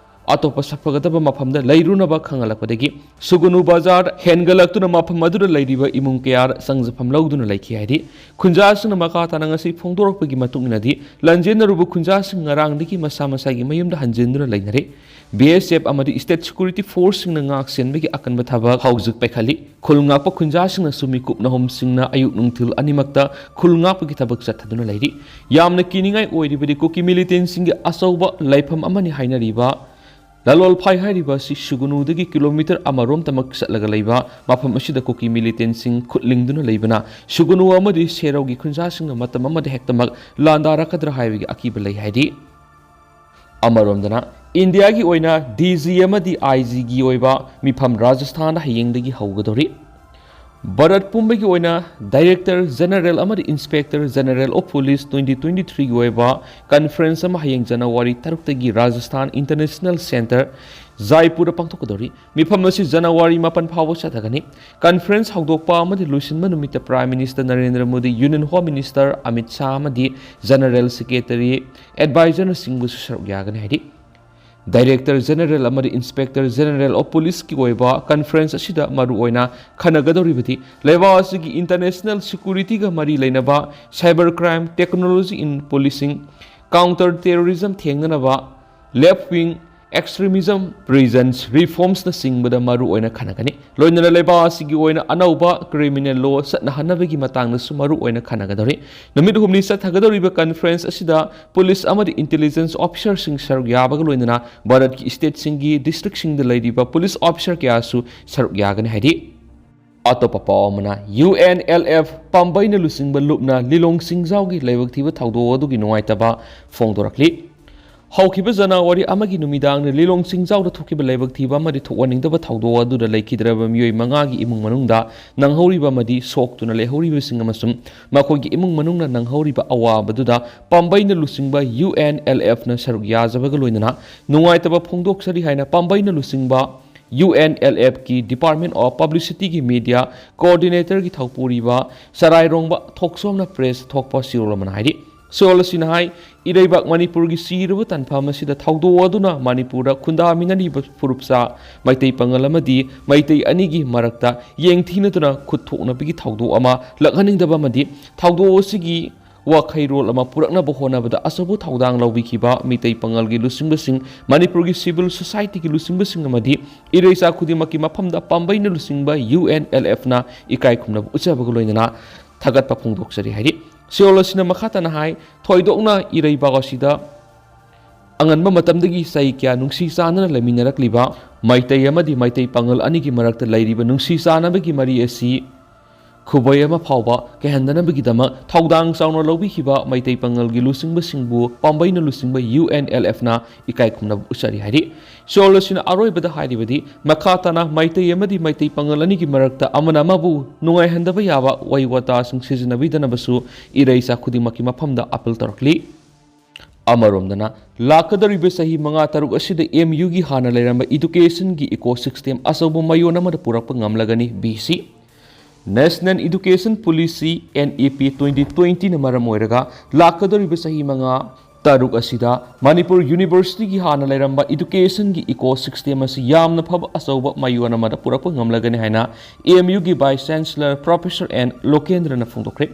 ꯑꯇꯣꯞꯄ ꯁꯥꯐꯒꯗꯕ ꯃꯐꯝꯗ ꯂꯩꯔꯨꯅꯕ ꯈꯪꯍꯜꯂꯛꯄꯗꯒꯤ ꯁꯨꯒꯨꯅꯨ ꯕꯖꯥꯔ ꯍꯦꯟꯒꯠꯂꯛꯇꯨꯅ ꯃꯐꯝ ꯑꯗꯨꯗ ꯂꯩꯔꯤꯕ ꯏꯃꯨꯡ ꯀꯌꯥ ꯆꯪꯖꯐꯝ ꯂꯧꯗꯨꯅ ꯂꯩꯈꯤ ꯍꯥꯏꯔꯤ꯫ ꯈꯨꯟꯖꯥꯁꯤꯡꯅ ꯃꯈꯥ ꯇꯥꯅ ꯉꯁꯤ ꯐꯣꯡꯗꯣꯔꯛꯄꯒꯤ ꯃꯇꯨꯡ ꯏꯟꯅꯗꯤ, ꯂꯥꯟꯖꯦꯟꯅꯔꯨꯕ ꯈꯨꯟꯖꯥꯁꯤꯡ ꯉꯔꯥꯡꯗꯒꯤ ꯃꯁꯥ ꯃꯁꯥꯒꯤ ꯃꯌꯨꯝꯗ ꯍꯟꯖꯤꯟꯗꯨꯅ ꯂꯩꯅꯔꯦ꯫ ꯕꯤ ꯑꯦꯁ ꯑꯦꯐ ꯑꯃꯗꯤ ꯁ꯭ꯇꯦꯠ ꯁꯦꯀ꯭ꯌꯨꯔꯤꯇꯤ ꯐꯣꯔꯁꯁꯤꯡꯅ ꯉꯥꯛ ꯁꯦꯟꯕꯒꯤ ꯑꯀꯟꯕ ꯊꯕꯛ ꯍꯧꯖꯤꯛ ꯄꯥꯏꯈꯠꯂꯤ꯫ ꯈꯨꯜ ꯉꯥꯛꯄ ꯈꯨꯟꯖꯥꯁꯤꯡꯅꯁꯨ ꯃꯤꯀꯨꯞ ꯅꯍꯨꯝꯁꯤꯡꯅ ꯑꯌꯨꯛ ꯅꯨꯡꯊꯤꯜ ꯑꯅꯤꯃꯛꯇ ꯈꯨꯜ ꯉꯥꯛꯄꯒꯤ ꯊꯕꯛ ꯆꯠꯊꯗꯨꯅ ꯂꯩꯔꯤ꯫ ꯌꯥꯝꯅ ꯀꯤꯅꯤꯡꯉꯥꯏ ꯑꯣꯏꯔꯤꯕꯗꯤ ꯀꯨꯀꯤ ꯃꯤꯂꯤꯇꯦꯟꯁꯤꯡꯒꯤ ꯑꯆꯧꯕ ꯂꯩꯐꯝ ꯑꯃꯅꯤ ꯍꯥꯏꯅꯔꯤꯕ ꯂꯥꯂꯣꯜꯐꯥꯏ ꯍꯥꯏꯔꯤꯕ ꯑꯁꯤ ꯁꯨꯒꯨꯅꯨꯗꯒꯤ ꯀꯤꯂꯣꯃꯤꯇꯔ ꯑꯃꯔꯣꯝꯇꯃꯛ ꯆꯠꯂꯒ ꯂꯩꯕ ꯃꯐꯝ ꯑꯁꯤꯗ ꯀꯨꯀꯤ ꯃꯤꯂꯤꯇꯦꯟꯁꯤꯡ ꯈꯨꯠ ꯂꯤꯡꯗꯨꯅ ꯂꯩꯕꯅ ꯁꯨꯒꯨꯅꯨ ꯑꯃꯗꯤ ꯁꯦꯔꯧꯒꯤ ꯈꯨꯟꯖꯥꯁꯤꯡꯅ ꯃꯇꯝ ꯑꯃꯗ ꯍꯦꯛꯇꯃꯛ ꯂꯥꯟꯗꯥꯔꯛꯀꯗ꯭ꯔꯥ ꯍꯥꯏꯕꯒꯤ ꯑꯀꯤꯕ ꯂꯩ ꯍꯥꯏꯔꯤ꯫ ꯑꯃꯔꯣꯝꯗꯅ ꯏꯟꯗꯤꯌꯥꯒꯤ ꯑꯣꯏꯅ ꯗꯤ ꯖꯤ ꯑꯃꯗꯤ ꯑꯥꯏ ꯖꯤꯒꯤ ꯑꯣꯏꯕ ꯃꯤꯐꯝ ꯔꯥꯖꯁꯊꯥꯟꯗ ꯍꯌꯦꯡꯗꯒꯤ ꯍꯧꯒꯗꯧꯔꯤ꯫ ꯚꯥꯔꯠ ꯄꯨꯝꯕꯒꯤ ꯑꯣꯏꯅ ꯗꯥꯏꯔꯦꯛꯇꯔ ꯖꯦꯅꯔꯦꯜ ꯑꯃꯗꯤ inspector general of police twenty twenty ꯊ꯭ꯔꯤꯒꯤ ꯑꯣꯏꯕ ꯀꯟꯐꯔꯦꯟꯁ ꯑꯃ ꯍꯌꯦꯡ ꯖꯅꯋꯥꯔꯤ ꯇꯔꯨꯛꯇꯒꯤ ꯔꯥꯖꯁꯊꯥꯟ ꯏꯟꯇꯔꯅꯦꯁꯅꯦꯜ ꯁꯦꯟꯇꯔ ꯖꯥꯏꯄꯨꯔꯗ ꯄꯥꯡꯊꯣꯛꯀꯗꯧꯔꯤ꯫ ꯃꯤꯐꯝ ꯑꯁꯤ ꯖꯅꯋꯥꯔꯤ ꯃꯥꯄꯟ ꯐꯥꯎꯕ ꯆꯠꯊꯒꯅꯤ꯫ ꯀꯟꯐꯔꯦꯟꯁ ꯍꯧꯗꯣꯛꯄ ꯑꯃꯗꯤ ꯂꯣꯏꯁꯤꯟꯕ ꯅꯨꯃꯤꯠꯇ prime minister Narendra Modi, union home minister Amit Shah ꯑꯃꯗꯤ ꯖꯦꯅꯔꯦꯜ ꯁꯦꯀ꯭ꯔꯦꯇꯔꯤ, ꯑꯦꯗꯚꯥꯏꯖꯔꯅꯆꯤꯡꯕꯁꯨ ꯁꯔꯨꯛ ꯌꯥꯒꯅꯤ ꯍꯥꯏꯔꯤ꯫ ꯗꯥꯏꯔꯦꯛꯇꯔ ꯖꯦꯅꯔꯦꯜ ꯑꯃꯗꯤ ꯏꯟꯁꯄꯦꯛꯇꯔ ꯖꯦꯅꯔꯦꯜ ꯑꯣꯐ ꯄꯨꯂꯤꯁꯀꯤ ꯑꯣꯏꯕ ꯀꯟꯐꯔꯦꯟꯁ ꯑꯁꯤꯗ ꯃꯔꯨꯑꯣꯏꯅ ꯈꯟꯅꯒꯗꯧꯔꯤꯕꯗꯤ ꯂꯩꯕꯥꯛ ꯑꯁꯤꯒꯤ ꯏꯟꯇꯔꯅꯦꯁꯅꯦꯜ ꯁꯦꯀ꯭ꯌꯨꯔꯤꯇꯤꯒ ꯃꯔꯤ ꯂꯩꯅꯕ cyber crime, technology in policing, counter terrorism ꯊꯦꯡꯅꯅꯕ, left wing extremism, prisons reformsꯅꯆꯤꯡꯕꯗ ꯃꯔꯨꯑꯣꯏꯅ ꯈꯟꯅꯒꯅꯤ꯫ ꯂꯣꯏꯅꯅ ꯂꯩꯕꯥꯛ ꯑꯁꯤꯒꯤ ꯑꯣꯏꯅ ꯑꯅꯧꯕ criminal law ꯆꯠꯅꯍꯟꯅꯕꯒꯤ ꯃꯇꯥꯡꯗꯁꯨ ꯃꯔꯨꯑꯣꯏꯅ ꯈꯟꯅꯒꯗꯧꯔꯤ꯫ ꯅꯨꯃꯤꯠ ꯍꯨꯝꯅꯤ ꯆꯠꯊꯒꯗꯧꯔꯤꯕ ꯀꯟꯐꯔꯦꯟꯁ ꯑꯁꯤꯗ ꯄꯨꯂꯤꯁ ꯑꯃꯗꯤ ꯏꯟꯇꯦꯂꯤꯖꯦꯟꯁ ꯑꯣꯐꯤꯁꯔꯁꯤꯡ ꯁꯔꯨꯛ ꯌꯥꯕꯒ ꯂꯣꯏꯅꯅ ꯚꯥꯔꯠꯀꯤ ꯁ꯭ꯇꯦꯠꯁꯤꯡꯒꯤ ꯗꯤꯁꯇ꯭ꯔꯤꯛꯁꯤꯡꯗ ꯂꯩꯔꯤꯕ ꯄꯨꯂꯤꯁ ꯑꯣꯐꯤꯁꯔ ꯀꯌꯥꯁꯨ ꯁꯔꯨꯛ ꯌꯥꯒꯅꯤ ꯍꯥꯏꯔꯤ꯫ ꯑꯇꯣꯞꯄ ꯄꯥꯎ ꯑꯃꯅ, ꯌꯨ ꯑꯦꯟ ꯑꯦꯜ ꯑꯦꯐ ꯄꯥꯝꯕꯩꯅ ꯂꯨꯆꯤꯡꯕ ꯂꯨꯞꯅ ꯂꯤꯂꯣꯡ ꯆꯤꯡꯖꯥꯎꯒꯤ ꯂꯥꯏꯕꯛ ꯊꯤꯕ ꯊꯧꯗꯣꯛ ꯑꯗꯨꯒꯤ ꯅꯨꯡꯉꯥꯏꯇꯕ ꯐꯣꯡꯗꯣꯔꯛꯂꯤ꯫ ꯍꯧꯈꯤꯕ ꯖꯅꯋꯥꯔꯤ ꯑꯃꯒꯤ ꯅꯨꯃꯤꯗꯥꯡꯗ ꯂꯤꯂꯣꯡ ꯆꯤꯡꯖꯥꯎꯗ ꯊꯣꯛꯈꯤꯕ ꯂꯥꯏꯕꯛ ꯊꯤꯕ ꯑꯃꯗꯤ ꯊꯣꯛꯍꯟꯅꯤꯡꯗꯕ ꯊꯧꯗꯣꯛ ꯑꯗꯨꯗ ꯂꯩꯈꯤꯗ꯭ꯔꯕ ꯃꯤꯑꯣꯏ ꯃꯉꯥꯒꯤ ꯏꯃꯨꯡ ꯃꯅꯨꯡꯗ ꯅꯪꯍꯧꯔꯤꯕ ꯑꯃꯗꯤ ꯁꯣꯛꯇꯨꯅ ꯂꯩꯍꯧꯔꯤꯕꯁꯤꯡ ꯑꯃꯁꯨꯡ ꯃꯈꯣꯏꯒꯤ ꯏꯃꯨꯡ ꯃꯅꯨꯡꯅ ꯅꯪꯍꯧꯔꯤꯕ ꯑꯋꯥꯕꯗꯨꯗ ꯄꯥꯝꯕꯩꯅ ꯂꯨꯆꯤꯡꯕ ꯌꯨ ꯑꯦꯟ ꯑꯦꯜ ꯑꯦꯐꯅ ꯁꯔꯨꯛ ꯌꯥꯖꯕꯒ ꯂꯣꯏꯅꯅ ꯅꯨꯡꯉꯥꯏꯇꯕ ꯐꯣꯡꯗꯣꯛꯆꯔꯤ ꯍꯥꯏꯅ ꯄꯥꯝꯕꯩꯅ ꯂꯨꯆꯤꯡꯕ ꯌꯨ ꯑꯦꯟ ꯑꯦꯜ ꯑꯦꯐꯀꯤ Department of Publicityꯒꯤ Media Coordinatorꯒꯤ ꯊꯧꯄꯨꯔꯤꯕ ꯁꯔꯥꯏꯔꯣꯡꯕ ꯊꯣꯛꯆꯣꯝꯅ press ꯊꯣꯛꯄ ꯆꯦꯔꯣꯜ ꯑꯃꯅ ꯍꯥꯏꯔꯤ꯫ ꯆꯦꯔꯣꯜ ꯑꯁꯤꯅ ꯍꯥꯏ, ꯏꯔꯩꯕꯥꯛ ꯃꯅꯤꯄꯨꯔꯒꯤ ꯆꯤꯔꯕ ꯇꯥꯟꯐꯝ ꯑꯁꯤꯗ ꯊꯧꯗꯣꯛ ꯑꯗꯨꯅ ꯃꯅꯤꯄꯨꯔꯗ ꯈꯨꯟꯗꯥꯃꯤꯟꯅꯔꯤꯕ ꯐꯨꯔꯨꯞ ꯆꯥ ꯃꯩꯇꯩ ꯄꯥꯉꯜ ꯑꯃꯗꯤ ꯃꯩꯇꯩ ꯑꯅꯤꯒꯤ ꯃꯔꯛꯇ ꯌꯦꯡꯊꯤꯅꯗꯨꯅ ꯈꯨꯠ ꯊꯣꯛꯅꯕꯒꯤ ꯊꯧꯗꯣꯛ ꯑꯃ ꯂꯥꯛꯍꯟꯅꯤꯡꯗꯕ ꯑꯃꯗꯤ ꯊꯧꯗꯣꯛ ꯑꯁꯤꯒꯤ ꯋꯥꯈꯩꯔꯣꯜ ꯑꯃ ꯄꯨꯔꯛꯅꯕ ꯍꯣꯠꯅꯕꯗ ꯑꯆꯧꯕ ꯊꯧꯗꯥꯡ ꯂꯧꯕꯤꯈꯤꯕ ꯃꯤꯇꯩ ꯄꯥꯉꯜꯒꯤ ꯂꯨꯆꯤꯡꯕꯁꯤꯡ, ꯃꯅꯤꯄꯨꯔꯒꯤ civil societyꯒꯤ ꯂꯨꯆꯤꯡꯕꯁꯤꯡ ꯑꯃꯗꯤ ꯏꯔꯩꯆꯥ ꯈꯨꯗꯤꯡꯃꯛꯀꯤ ꯃꯐꯝꯗ ꯄꯥꯝꯕꯩꯅ ꯂꯨꯆꯤꯡꯕ ꯌꯨ ꯑꯦꯟ ꯑꯦꯜ ꯑꯦꯐꯅ ꯏꯀꯥꯏ ꯈꯨꯝꯅꯕ ꯎꯠꯆꯕꯒ ꯂꯣꯏꯅꯅ ꯊꯥꯒꯠꯄ ꯐꯣꯡꯗꯣꯛꯆꯔꯤ ꯍꯥꯏꯔꯤ꯫ ꯆꯦꯔꯣꯜ ꯑꯁꯤꯅ ꯃꯈꯥ ꯇꯥꯅ ꯍꯥꯏ, ꯊꯣꯏꯗꯣꯛꯅ ꯏꯔꯩꯕꯥꯛ ꯑꯁꯤꯗ ꯑꯉꯟꯕ ꯃꯇꯝꯗꯒꯤ ꯆꯍꯤ ꯀꯌꯥ ꯅꯨꯡꯁꯤ ꯆꯥꯟꯅꯅ ꯂꯩꯃꯤꯟꯅꯔꯛꯂꯤꯕ ꯃꯩꯇꯩ ꯑꯃꯗꯤ ꯃꯩꯇꯩ ꯄꯥꯉꯜ ꯑꯅꯤꯒꯤ ꯃꯔꯛꯇ ꯂꯩꯔꯤꯕ ꯅꯨꯡꯁꯤ ꯆꯥꯟꯅꯕꯒꯤ ꯃꯔꯤ ꯑꯁꯤ ꯈꯨꯕꯩ ꯑꯃ ꯐꯥꯎꯕ ꯀꯥꯏꯍꯟꯗꯅꯕꯒꯤꯗꯃꯛ ꯊꯧꯗꯥꯡ ꯆꯥꯎꯅ ꯂꯧꯕꯤꯈꯤꯕ ꯃꯩꯇꯩ ꯄꯥꯉꯜꯒꯤ ꯂꯨꯆꯤꯡꯕꯁꯤꯡꯕꯨ ꯄꯥꯝꯕꯩꯅ ꯂꯨꯆꯤꯡꯕ ꯌꯨ ꯑꯦꯟ ꯑꯦꯜ ꯑꯦꯐꯅ ꯏꯀꯥꯏ ꯈꯨꯝꯅꯕ ꯎꯠꯆꯔꯤ ꯍꯥꯏꯔꯤ꯫ ꯆꯦꯔꯣꯜ ꯑꯁꯤꯅ ꯑꯔꯣꯏꯕꯗ ꯍꯥꯏꯔꯤꯕꯗꯤ, ꯃꯈꯥ ꯇꯥꯅ ꯃꯩꯇꯩ ꯑꯃꯗꯤ ꯃꯩꯇꯩ ꯄꯥꯉꯜ ꯑꯅꯤꯒꯤ ꯃꯔꯛꯇ ꯑꯃꯅ ꯑꯃꯕꯨ ꯅꯨꯡꯉꯥꯏꯍꯟꯗꯕ ꯌꯥꯕ ꯋꯥꯍꯩ ꯋꯥꯇꯥꯁꯤꯡ ꯁꯤꯖꯤꯟꯅꯕꯤꯗꯅꯕꯁꯨ ꯏꯔꯩꯆꯥ ꯈꯨꯗꯤꯡꯃꯛꯀꯤ ꯃꯐꯝꯗ appeal ꯇꯧꯔꯛꯂꯤ꯫ ꯑꯃꯔꯣꯝꯗꯅ, ꯂꯥꯛꯀꯗꯧꯔꯤꯕ ꯆꯍꯤ ꯃꯉꯥ ꯇꯔꯨꯛ ꯑꯁꯤꯗ ꯑꯦꯝ ꯌꯨꯒꯤ ꯍꯥꯟꯅ ꯂꯩꯔꯝꯕ educationꯒꯤ ecosystem ꯑꯆꯧꯕ ꯃꯌꯣꯟ ꯑꯃꯗ ꯄꯨꯔꯛꯄ ꯉꯝꯂꯒꯅꯤ ꯕꯤ ꯁꯤ꯫ National Education Policy, N E P twenty twentyꯅ ꯃꯔꯝ ꯑꯣꯏꯔꯒ ꯂꯥꯛꯀꯗꯧꯔꯤꯕ ꯆꯍꯤ ꯃꯉꯥ ꯇꯔꯨꯛ ꯑꯁꯤꯗ ꯃꯅꯤꯄꯨꯔ universityꯒꯤ ꯍꯥꯟꯅ ꯂꯩꯔꯝꯕ educationꯒꯤ ecosystem ꯑꯁꯤ ꯌꯥꯝꯅ ꯐꯕ ꯑꯆꯧꯕ ꯃꯌꯣꯟ ꯑꯃꯗ ꯄꯨꯔꯛꯄ ꯉꯝꯂꯒꯅꯤ ꯍꯥꯏꯅ ꯑꯦꯝ ꯌꯨꯒꯤ Vice Chancellor Professor N ꯂꯣꯀꯦꯟꯗ꯭ꯔꯅ ꯐꯣꯡꯗꯣꯛꯈ꯭ꯔꯦ꯫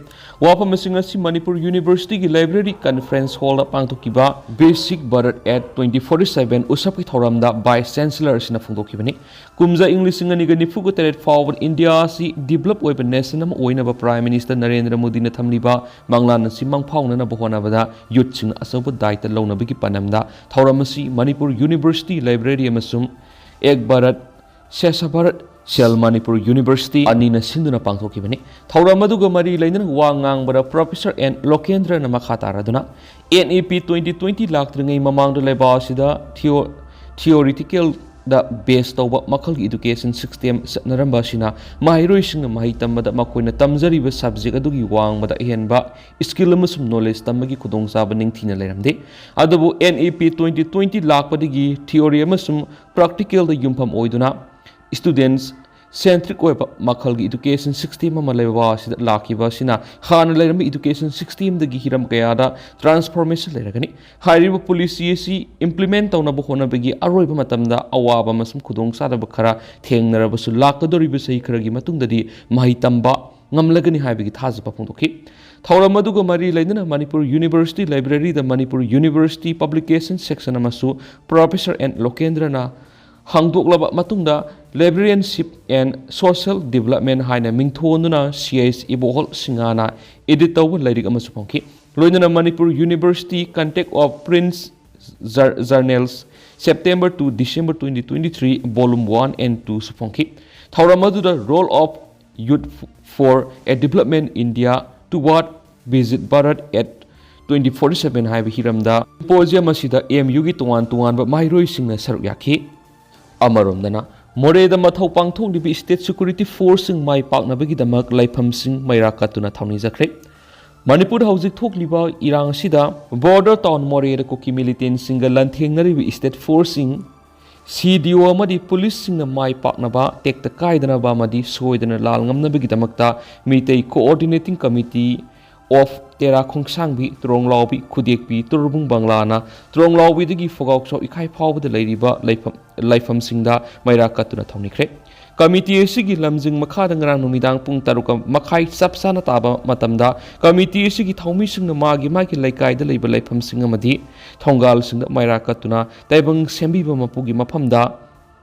ꯋꯥꯐꯝꯁꯤꯡ ꯑꯁꯤ ꯃꯅꯤꯄꯨꯔ universityꯒꯤ library conference hallꯗ ꯄꯥꯡꯊꯣꯛꯈꯤꯕ Viksit Bharat at twenty forty seven ꯎꯠꯁꯕꯀꯤ ꯊꯧꯔꯝꯗ Vice Chancellor ꯑꯁꯤꯅ ꯐꯣꯡꯗꯣꯛꯈꯤꯕꯅꯤ꯫ ꯀꯨꯝꯖꯥ ꯏꯪ ꯂꯤꯁꯤꯡ ꯑꯅꯤꯒ ꯅꯤꯐꯨꯒ ꯇꯔꯦꯠ ꯐꯥꯎꯕꯗ ꯏꯟꯗꯤꯌꯥ ꯑꯁꯤ develop ꯑꯣꯏꯕ nation ꯑꯃ ꯑꯣꯏꯅꯕ Prime Minister ꯅꯔꯦꯟꯗ꯭ꯔ ꯃꯣꯗꯤꯅ ꯊꯝꯂꯤꯕ ꯃꯪꯂꯥꯟ ꯑꯁꯤ ꯃꯪꯐꯥꯎꯅꯅꯕ ꯍꯣꯠꯅꯕꯗ youthꯁꯤꯡꯅ ꯑꯆꯧꯕ ꯗꯥꯏꯇ ꯂꯧꯅꯕꯒꯤ ꯄꯥꯟꯗꯝꯗ ꯊꯧꯔꯝ ꯑꯁꯤ ꯃꯅꯤꯄꯨꯔ university library ꯑꯃꯁꯨꯡ Ek Bharat Shreshtha Bharat, Shell Manipur University ꯑꯅꯤꯅ ꯁꯤꯟꯗꯨꯅ ꯄꯥꯡꯊꯣꯛꯈꯤꯕꯅꯤ꯫ ꯊꯧꯔꯝ ꯑꯗꯨꯒ ꯃꯔꯤ ꯂꯩꯅꯅ ꯋꯥ ꯉꯥꯡꯕꯗ Professor N ꯂꯣꯀꯦꯟꯗ꯭ꯔꯅ ꯃꯈꯥ ꯇꯥꯔꯗꯨꯅ, N E P twenty twenty ꯂꯥꯛꯇ꯭ꯔꯤꯉꯩ ꯃꯃꯥꯡꯗ ꯂꯩꯕꯥꯛ ꯑꯁꯤꯗ theo-, theoretical ꯗ ꯕꯦꯁ ꯇꯧꯕ ꯃꯈꯜꯒꯤ ꯏꯗꯨꯀꯦꯁꯟ ꯁꯤꯁꯇꯦꯝ ꯆꯠꯅꯔꯝꯕ ꯑꯁꯤꯅ ꯃꯍꯩꯔꯣꯏꯁꯤꯡꯅ ꯃꯍꯩ ꯇꯝꯕꯗ ꯃꯈꯣꯏꯅ ꯇꯝꯖꯔꯤꯕ ꯁꯕꯖꯦꯛ ꯑꯗꯨꯒꯤ ꯋꯥꯡꯃꯗ ꯑꯍꯦꯟꯕ ꯁ꯭ꯀꯤꯜ ꯑꯃꯁꯨꯡ ꯅꯣꯂꯦꯖ ꯇꯝꯕꯒꯤ ꯈꯨꯗꯣꯡꯆꯥꯕ ꯅꯤꯡꯊꯤꯅ ꯂꯩꯔꯝꯗꯦ꯫ ꯑꯗꯨꯕꯨ N E P twenty twenty ꯂꯥꯛꯄꯗꯒꯤ ꯊꯤꯑꯣꯔꯤ ꯑꯃꯁꯨꯡ ꯄ꯭ꯔꯥꯛꯇꯤꯀꯦꯜꯗ ꯌꯨꯝꯐꯝ ꯑꯣꯏꯗꯨꯅ ꯁ꯭ꯇꯨꯗꯦꯟꯠꯁ ꯁꯦꯟꯇ꯭ꯔꯤꯛ ꯑꯣꯏꯕ ꯃꯈꯜꯒꯤ ꯏꯗꯨꯀꯦꯁꯟ ꯁꯤꯁꯇꯦꯝ ꯑꯃ ꯂꯩꯕ ꯑꯁꯤꯗ ꯂꯥꯛꯈꯤꯕ ꯑꯁꯤꯅ ꯍꯥꯟꯅ ꯂꯩꯔꯝꯕ ꯏꯗꯨꯀꯦꯁꯟ ꯁꯤꯁꯇꯦꯝꯗꯒꯤ ꯍꯤꯔꯝ ꯀꯌꯥꯗ ꯇ꯭ꯔꯥꯟꯁꯐꯣꯔꯃꯦꯁꯟ ꯂꯩꯔꯒꯅꯤ꯫ ꯍꯥꯏꯔꯤꯕ ꯄꯣꯂꯤꯁꯤ ꯑꯁꯤ ꯏꯝꯄ꯭ꯂꯤꯃꯦꯟꯠ ꯇꯧꯅꯕ ꯍꯣꯠꯅꯕꯒꯤ ꯑꯔꯣꯏꯕ ꯃꯇꯝꯗ ꯑꯋꯥꯕ ꯑꯃꯁꯨꯡ ꯈꯨꯗꯣꯡꯆꯥꯗꯕ ꯈꯔ ꯊꯦꯡꯅꯔꯕꯁꯨ, ꯂꯥꯛꯀꯗꯧꯔꯤꯕ ꯆꯍꯤ ꯈꯔꯒꯤ ꯃꯇꯨꯡꯗꯗꯤ ꯃꯍꯩ ꯇꯝꯕ ꯉꯝꯂꯒꯅꯤ ꯍꯥꯏꯕꯒꯤ ꯊꯥꯖꯕ ꯐꯣꯡꯗꯣꯛꯈꯤ꯫ ꯊꯧꯔꯝ ꯑꯗꯨꯒ ꯃꯔꯤ ꯂꯩꯅꯅ ꯃꯅꯤꯄꯨꯔ ꯌꯨꯅꯤꯚꯔꯁꯤꯇꯤ ꯂꯥꯏꯕ꯭ꯔꯦꯔꯤꯗ ꯃꯅꯤꯄꯨꯔ ꯌꯨꯅꯤꯚꯔꯁꯤꯇꯤ ꯄꯕ꯭ꯂꯤꯀꯦꯁꯟ ꯁꯦꯛꯁꯟ ꯑꯃꯁꯨ ꯄ꯭ꯔꯣꯐꯦꯁꯔ ꯑꯦꯟ ꯂꯣꯀꯦꯟꯗ꯭ꯔꯅ ꯍꯥꯡꯗꯣꯛꯂꯕ ꯃꯇꯨꯡꯗ, Librarianship and Social Development ꯍꯥꯏꯅ ꯃꯤꯡꯊꯣꯟꯗꯨꯅ C H ꯏꯕꯣꯍꯜ ꯁꯤꯡꯍꯅ ꯏꯗꯤꯠ ꯇꯧꯕ ꯂꯥꯏꯔꯤꯛ ꯑꯃꯁꯨ ꯐꯣꯡꯈꯤ꯫ ꯂꯣꯏꯅꯅ Manipur University Contact of Prints Jour-, Journals, September to December twenty twenty-three, Volume one and two ꯁꯨ ꯐꯣꯡꯈꯤ꯫ ꯊꯧꯔꯝ ꯑꯗꯨꯗ Role of Youth for a Development India Toward Visit Bharat at twenty forty-seven ꯍꯥꯏꯕ ꯍꯤꯔꯝꯗ ꯁꯤꯝꯄꯣꯖꯤꯌꯝ ꯑꯁꯤꯗ M U ꯒꯤ ꯇꯣꯉꯥꯟ ꯇꯣꯉꯥꯟꯕ ꯃꯍꯩꯔꯣꯏꯁꯤꯡꯅ ꯁꯔꯨꯛ ꯌꯥꯈꯤ꯫ ꯑꯃꯔꯣꯝꯗꯅ, ꯃꯣꯔꯦꯗ ꯃꯊꯧ ꯄꯥꯡꯊꯣꯛꯂꯤꯕ ꯁ꯭ꯇꯦꯠ ꯁꯦꯀ꯭ꯌꯨꯔꯤꯇꯤ ꯐꯣꯔꯁꯁꯤꯡ ꯃꯥꯏ ꯄꯥꯛꯅꯕꯒꯤꯗꯃꯛ ꯂꯩꯐꯝꯁꯤꯡ ꯃꯩꯔꯥ ꯀꯠꯇꯨꯅ ꯊꯧꯅꯤꯖꯈ꯭ꯔꯦ꯫ ꯃꯅꯤꯄꯨꯔꯗ ꯍꯧꯖꯤꯛ ꯊꯣꯛꯂꯤꯕ ꯏꯔꯥꯡ ꯑꯁꯤꯗ ꯕꯣꯔꯗꯔ ꯇꯥꯎꯟ ꯃꯣꯔꯦꯗ ꯀꯨꯀꯤ ꯃꯤꯂꯤꯇꯦꯟꯁꯤꯡꯒ ꯂꯥꯟꯊꯦꯡꯅꯔꯤꯕ ꯁ꯭ꯇꯦꯠ ꯐꯣꯔꯁꯁꯤꯡ, C D O ꯑꯃꯗꯤ ꯄꯨꯂꯤꯁꯁꯤꯡꯅ ꯃꯥꯏ ꯄꯥꯛꯅꯕ, ꯇꯦꯛꯇ ꯀꯥꯏꯗꯅꯕ ꯑꯃꯗꯤ ꯁꯣꯏꯗꯅ ꯂꯥꯜ ꯉꯝꯅꯕꯒꯤꯗꯃꯛꯇ ꯃꯤꯇꯩ Coordinating Committee of ꯇꯦꯔꯥ ꯈꯣꯡꯁꯥꯡꯕꯤ, ꯇ꯭ꯔꯣꯡꯂꯥꯎꯕꯤ, ꯈꯨꯗꯦꯛꯄꯤ, ꯇꯨꯔꯕꯨꯡ ꯕꯪꯂꯥꯅ ꯇ꯭ꯔꯣꯡꯂꯥꯎꯕꯤꯗꯒꯤ ꯐꯣꯒꯥꯎꯆꯥꯎ ꯏꯈꯥꯏ ꯐꯥꯎꯕꯗ ꯂꯩꯔꯤꯕ ꯂꯩꯐꯝ, ꯂꯩꯐꯝꯁꯤꯡꯗ ꯃꯩꯔꯥ ꯀꯠꯇꯨꯅ ꯊꯧꯅꯤꯈ꯭ꯔꯦ꯫ ꯀꯃꯤꯇꯤ ꯑꯁꯤꯒꯤ ꯂꯝꯖꯤꯡ ꯃꯈꯥꯗ ꯉꯔꯥꯡ ꯅꯨꯃꯤꯗꯥꯡ ꯄꯨꯡ ꯇꯔꯨꯛ ꯃꯈꯥꯏ ꯆꯞ ꯆꯥꯅ ꯇꯥꯕ ꯃꯇꯝꯗ ꯀꯃꯤꯇꯤ ꯑꯁꯤꯒꯤ ꯊꯧꯃꯤꯁꯤꯡꯅ ꯃꯥꯒꯤ ꯃꯥꯒꯤ ꯂꯩꯀꯥꯏꯗ ꯂꯩꯕ ꯂꯩꯐꯝꯁꯤꯡ ꯑꯃꯗꯤ ꯊꯣꯡꯒꯥꯜꯁꯤꯡꯗ ꯃꯩꯔꯥ ꯀꯠꯇꯨꯅ ꯇꯥꯏꯕꯪ ꯁꯦꯝꯕꯤꯕ ꯃꯄꯨꯒꯤ ꯃꯐꯝꯗ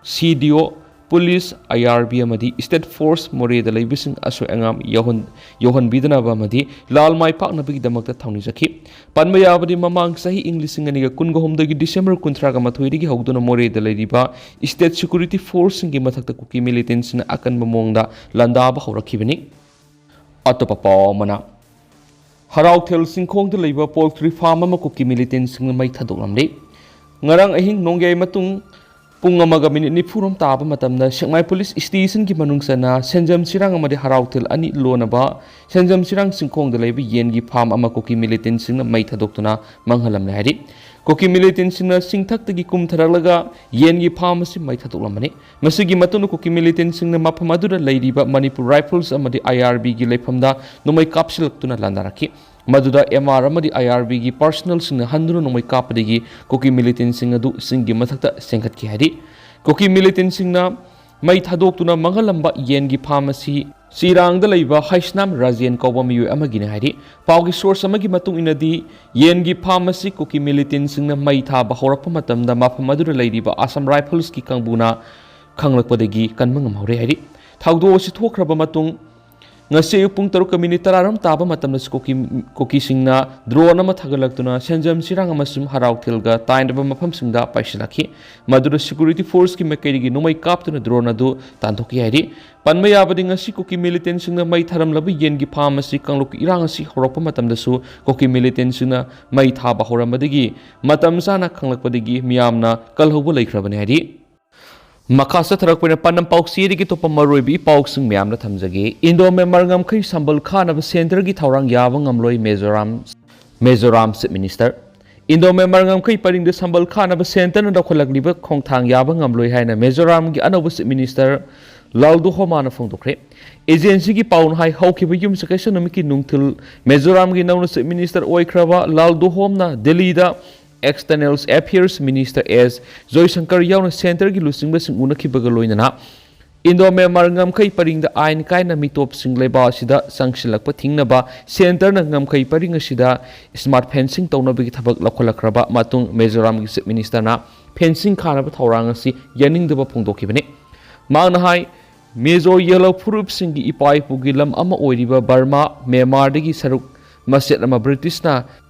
C D O, police, I R B ꯑꯃꯗꯤ ꯁ꯭ꯇꯦꯠ ꯐꯣꯔꯁ ꯃꯣꯔꯦꯗ ꯂꯩꯕꯁꯤꯡ ꯑꯁꯣꯏ ꯑꯉꯥꯝ ꯌꯥꯎꯍꯟ-, ꯌꯥꯎꯍꯟꯕꯤꯗꯅꯕ ꯑꯃꯗꯤ ꯂꯥꯜ ꯃꯥꯏ ꯄꯥꯛꯅꯕꯒꯤꯗꯃꯛꯇ ꯊꯧꯅꯤꯖꯈꯤ꯫ ꯄꯟꯕ ꯌꯥꯕꯗꯤ, ꯃꯃꯥꯡ ꯆꯍꯤ ꯏꯪ ꯂꯤꯁꯤꯡ ꯑꯅꯤꯒ ꯀꯨꯟꯒ ꯍꯨꯝꯗꯣꯏꯒꯤ ꯗꯤꯁꯦꯝꯕꯔ ꯀꯨꯟꯊ꯭ꯔꯥꯒ ꯃꯥꯊꯣꯏꯗꯒꯤ ꯍꯧꯗꯨꯅ ꯃꯣꯔꯦꯗ ꯂꯩꯔꯤꯕ ꯁ꯭ꯇꯦꯠ ꯁꯦꯀ꯭ꯌꯨꯔꯤꯇꯤ ꯐꯣꯔꯁꯁꯤꯡꯒꯤ ꯃꯊꯛꯇ ꯀꯨꯀꯤ ꯃꯤꯂꯤꯇꯦꯟꯁꯤꯡꯅ ꯑꯀꯟꯕ ꯃꯑꯣꯡꯗ ꯂꯥꯟꯗꯥꯕ ꯍꯧꯔꯛꯈꯤꯕꯅꯤ꯫ ꯑꯇꯣꯞꯄ ꯄꯥꯎ ꯑꯃꯅ, ꯍꯔꯥꯎꯊꯦꯜ ꯆꯤꯡꯈꯣꯡꯗ ꯂꯩꯕ ꯄꯣꯜꯇ꯭ꯔꯤ ꯐꯥꯔꯝ ꯑꯃ ꯀꯨꯀꯤ ꯃꯤꯂꯤꯇꯦꯟꯁꯤꯡꯅ ꯃꯩ ꯊꯥꯗꯣꯛꯂꯝꯂꯦ꯫ ꯉꯔꯥꯡ ꯑꯍꯤꯡ ꯅꯣꯡꯌꯥꯏ ꯃꯇꯨꯡ ꯄꯨꯡ ꯑꯃꯒ ꯃꯤꯅꯤꯠ ꯅꯤꯐꯨ ꯔꯣꯝ ꯇꯥꯕ ꯃꯇꯝꯗ ꯁꯦꯛꯃꯥꯏ ꯄꯨꯂꯤꯁ ꯁ꯭ꯇꯦꯁꯟꯒꯤ ꯃꯅꯨꯡ ꯆꯟꯅ ꯁꯦꯟꯖꯝ ꯁꯤꯔꯥꯡ ꯑꯃꯗꯤ ꯍꯔꯥꯎꯊꯤꯜ ꯑꯅꯤ ꯂꯣꯟꯅꯕ ꯁꯦꯟꯖꯝ ꯁꯤꯔꯥꯡ ꯆꯤꯡꯈꯣꯡꯗ ꯂꯩꯕ ꯌꯦꯟꯒꯤ ꯐꯥꯔꯝ ꯑꯃ ꯀꯨꯀꯤ ꯃꯤꯂꯤꯇꯦꯟꯁꯤꯡꯅ ꯃꯩ ꯊꯥꯗꯣꯛꯇꯨꯅ ꯃꯥꯡꯍꯜꯂꯝꯂꯦ ꯍꯥꯏꯔꯤ꯫ ꯀꯨꯀꯤ ꯃꯤꯂꯤꯇꯦꯟꯁꯤꯡꯅ ꯆꯤꯡꯊꯛꯇꯒꯤ ꯀꯨꯝꯊꯔꯛꯂꯒ ꯌꯦꯟꯒꯤ ꯐꯥꯔꯝ ꯑꯁꯤ ꯃꯩ ꯊꯥꯗꯣꯛꯂꯝꯕꯅꯤ꯫ ꯃꯁꯤꯒꯤ ꯃꯇꯨꯡꯗ ꯀꯨꯀꯤ ꯃꯤꯂꯤꯇꯦꯟꯁꯤꯡꯅ ꯃꯐꯝ ꯑꯗꯨꯗ ꯂꯩꯔꯤꯕ ꯃꯅꯤꯄꯨꯔ ꯔꯥꯏꯐꯜꯁ ꯑꯃꯗꯤ ꯑꯥꯏ ꯑꯥꯔ ꯕꯤꯒꯤ ꯂꯩꯐꯝꯗ ꯅꯣꯡꯃꯩ ꯀꯥꯞꯁꯤꯜꯂꯛꯇꯨꯅ ꯂꯥꯟꯗꯥꯔꯛꯈꯤ꯫ ꯃꯗꯨꯗ ꯑꯦꯝ ꯑꯥꯔ ꯑꯃꯗꯤ ꯑꯥꯏ ꯑꯥꯔ ꯕꯤꯒꯤ ꯄꯥꯔꯁꯅꯦꯜꯁꯤꯡꯅ ꯍꯟꯗꯨꯅ ꯅꯣꯡꯃꯩ ꯀꯥꯞꯄꯗꯒꯤ ꯀꯨꯀꯤ ꯃꯤꯂꯤꯇꯦꯟꯁꯤꯡ ꯑꯗꯨ ꯆꯤꯡꯒꯤ ꯃꯊꯛꯇ ꯆꯦꯟꯈꯠꯈꯤ ꯍꯥꯏꯔꯤ꯫ ꯀꯨꯀꯤ ꯃꯤꯂꯤꯇꯦꯟꯁꯤꯡꯅ ꯃꯩ ꯊꯥꯗꯣꯛꯇꯨꯅ ꯃꯥꯡꯍꯜꯂꯝꯕ ꯌꯦꯟꯒꯤ ꯐꯥꯔꯝ ꯑꯁꯤ ꯆꯤꯔꯥꯡꯗ ꯂꯩꯕ ꯍꯩꯁꯅꯥꯝ ꯔꯥꯖꯦꯟ ꯀꯧꯕ ꯃꯤꯑꯣꯏ ꯑꯃꯒꯤꯅꯤ ꯍꯥꯏꯔꯤ꯫ ꯄꯥꯎꯒꯤ ꯁꯣꯔꯁ ꯑꯃꯒꯤ ꯃꯇꯨꯡ ꯏꯟꯅꯗꯤ, ꯌꯦꯟꯒꯤ ꯐꯥꯔꯝ ꯑꯁꯤ ꯀꯨꯀꯤ ꯃꯤꯂꯤꯇꯦꯟꯁꯤꯡꯅ ꯃꯩ ꯊꯥꯕ ꯍꯧꯔꯛꯄ ꯃꯇꯝꯗ ꯃꯐꯝ ꯑꯗꯨꯗ ꯂꯩꯔꯤꯕ ꯑꯁꯥꯝ ꯔꯥꯏꯐꯜꯁꯀꯤ ꯀꯥꯡꯕꯨꯅ ꯈꯪꯂꯛꯄꯗꯒꯤ ꯀꯟꯕ ꯉꯝꯍꯧꯔꯦ ꯍꯥꯏꯔꯤ꯫ ꯊꯧꯗꯣꯛ ꯑꯁꯤ ꯊꯣꯛꯈ꯭ꯔꯕ ꯃꯇꯨꯡ ꯉꯁꯤ ꯑꯌꯨꯛ ꯄꯨꯡ ꯇꯔꯨꯛꯀ ꯃꯤꯅꯤꯠ ꯇꯔꯥꯔꯣꯝ ꯇꯥꯕ ꯃꯇꯝꯗꯁꯨ ꯀꯨꯀꯤ, ꯀꯨꯀꯤꯁꯤꯡꯅ ꯗ꯭ꯔꯣꯟ ꯑꯃ ꯊꯥꯒꯠꯂꯛꯇꯨꯅ ꯁꯦꯟꯖꯝ ꯁꯤꯔꯥꯡ ꯑꯃꯁꯨꯡ ꯍꯔꯥꯎꯊꯤꯜꯒ ꯇꯥꯏꯅꯕ ꯃꯐꯝꯁꯤꯡꯗ ꯄꯥꯏꯁꯤꯜꯂꯛꯈꯤ꯫ ꯃꯗꯨꯗ ꯁꯦꯀ꯭ꯌꯨꯔꯤꯇꯤ ꯐꯣꯔꯁꯀꯤ ꯃꯥꯏꯀꯩꯗꯒꯤ ꯅꯣꯡꯃꯩ ꯀꯥꯞꯇꯨꯅ ꯗ꯭ꯔꯣꯟ ꯑꯗꯨ ꯇꯥꯟꯊꯣꯛꯈꯤ ꯍꯥꯏꯔꯤ꯫ ꯄꯟꯕ ꯌꯥꯕꯗꯤ, ꯉꯁꯤ ꯀꯨꯀꯤ ꯃꯤꯂꯤꯇꯦꯟꯁꯤꯡꯅ ꯃꯩ ꯊꯥꯔꯝꯂꯕ ꯌꯦꯟꯒꯤ ꯐꯥꯔꯝ ꯑꯁꯤ ꯀꯥꯡꯂꯨꯞꯀꯤ ꯏꯔꯥꯡ ꯑꯁꯤ ꯍꯧꯔꯛꯄ ꯃꯇꯝꯗꯁꯨ ꯀꯨꯀꯤ ꯃꯤꯂꯤꯇꯦꯟꯁꯤꯡꯅ ꯃꯩ ꯊꯥꯕ ꯍꯧꯔꯝꯕꯗꯒꯤ ꯃꯇꯝ ꯆꯥꯅ ꯈꯪꯂꯛꯄꯗꯒꯤ ꯃꯤꯌꯥꯝꯅ ꯀꯜꯍꯧꯕ ꯂꯩꯈ꯭ꯔꯕꯅꯤ ꯍꯥꯏꯔꯤ꯫ ꯃꯈꯥ ꯆꯠꯊꯔꯛꯄ ꯑꯣꯏꯅ ꯄꯥꯟꯗꯝ ꯄꯥꯎꯆꯦꯗꯒꯤ ꯑꯇꯣꯞꯄ ꯃꯔꯨꯑꯣꯏꯕ ꯏ ꯄꯥꯎꯁꯤꯡ ꯃꯌꯥꯝꯅ ꯊꯝꯖꯒꯦ꯫ ꯏꯟꯗꯣ ꯃ꯭ꯌꯥꯟꯃꯥꯔ ꯉꯝꯈꯩ ꯁꯝꯕꯜ ꯈꯥꯅꯕ ꯁꯦꯟꯇꯔꯒꯤ ꯊꯧꯔꯥꯡ ꯌꯥꯕ ꯉꯝꯂꯣꯏ Mizoram, Mizoram chief minister. Indo Myanmar ꯉꯝꯈꯩ ꯄꯔꯤꯡꯗ ꯁꯝꯕꯜ ꯈꯥꯅꯕ ꯁꯦꯟꯇꯔꯅ ꯂꯧꯈꯠꯂꯛꯂꯤꯕ ꯈꯣꯡꯊꯥꯡ ꯌꯥꯕ ꯉꯝꯂꯣꯏ ꯍꯥꯏꯅ ꯃꯤꯖꯣꯔꯥꯝꯒꯤ ꯑꯅꯧꯕ ꯆꯤꯐ ꯃꯤꯅꯤꯁꯇꯔ ꯂꯥꯜꯗꯨꯍꯣꯃꯥꯅ ꯐꯣꯡꯗꯣꯛꯈ꯭ꯔꯦ꯫ ꯑꯦꯖꯦꯟꯁꯤꯒꯤ ꯄꯥꯎꯅ ꯍꯥꯏ, ꯍꯧꯈꯤꯕ ꯌꯨꯝꯁꯀꯩꯁ ꯅꯨꯃꯤꯠꯀꯤ ꯅꯨꯡꯊꯤꯜ ꯃꯤꯖꯣꯔꯥꯝꯒꯤ ꯅꯧꯅ ꯆꯤꯐ ꯃꯤꯅꯤꯁꯇꯔ ꯑꯣꯏꯈ꯭ꯔꯕ ꯂꯥꯜꯗꯨꯍꯣꯝꯅ ꯗꯦꯜꯂꯤꯗ ꯑꯦꯛꯁꯇꯔꯅꯦꯜ ꯑꯦꯐꯤꯌꯔꯁ ꯃꯤꯅꯤꯁꯇꯔ ꯑꯦꯁ ꯖꯣꯏꯁꯪꯀꯔ ꯌꯥꯎꯅ ꯁꯦꯟꯇꯔꯒꯤ ꯂꯨꯆꯤꯡꯕꯁꯤꯡ ꯎꯅꯈꯤꯕꯒ ꯂꯣꯏꯅꯅ ꯏꯟꯗꯣ ꯃ꯭ꯌꯥꯟꯃꯥꯔ ꯉꯝꯈꯩ ꯄꯔꯤꯡꯗ ꯑꯥꯏꯟ ꯀꯥꯏꯅ ꯃꯤꯇꯣꯞꯁꯤꯡ ꯂꯩꯕꯥꯛ ꯑꯁꯤꯗ ꯆꯪꯁꯤꯜꯂꯛꯄ ꯊꯤꯡꯅꯕ ꯁꯦꯟꯇꯔꯅ ꯉꯝꯈꯩ ꯄꯔꯤꯡ ꯑꯁꯤꯗ ꯁ꯭ꯃꯥꯔꯠ ꯐꯦꯟꯁꯤꯡ ꯇꯧꯅꯕꯒꯤ ꯊꯕꯛ ꯂꯧꯈꯠꯂꯛꯈ꯭ꯔꯕ ꯃꯇꯨꯡ ꯃꯤꯖꯣꯔꯥꯝꯒꯤ ꯆꯤꯐ ꯃꯤꯅꯤꯁꯇꯔꯅ ꯐꯦꯟꯁꯤꯡ ꯈꯥꯅꯕ ꯊꯧꯔꯥꯡ ꯑꯁꯤ ꯌꯥꯅꯤꯡꯗꯕ ꯐꯣꯡꯗꯣꯛꯈꯤꯕꯅꯤ꯫ ꯃꯍꯥꯛꯅ ꯍꯥꯏ, ꯃꯤꯖꯣ ꯌꯦꯜꯍꯧ ꯐꯨꯔꯨꯞꯁꯤꯡꯒꯤ ꯏꯄꯥ ꯏꯄꯨꯒꯤ ꯂꯝ ꯑꯃ ꯑꯣꯏꯔꯤꯕ ꯕꯔꯃꯥ, ꯃ꯭ꯌꯥꯟꯃꯥꯔꯗꯒꯤ ꯁꯔꯨꯛ ꯃꯆꯦꯠ ꯑꯃ ꯕ꯭ꯔꯤꯇꯤꯁꯅ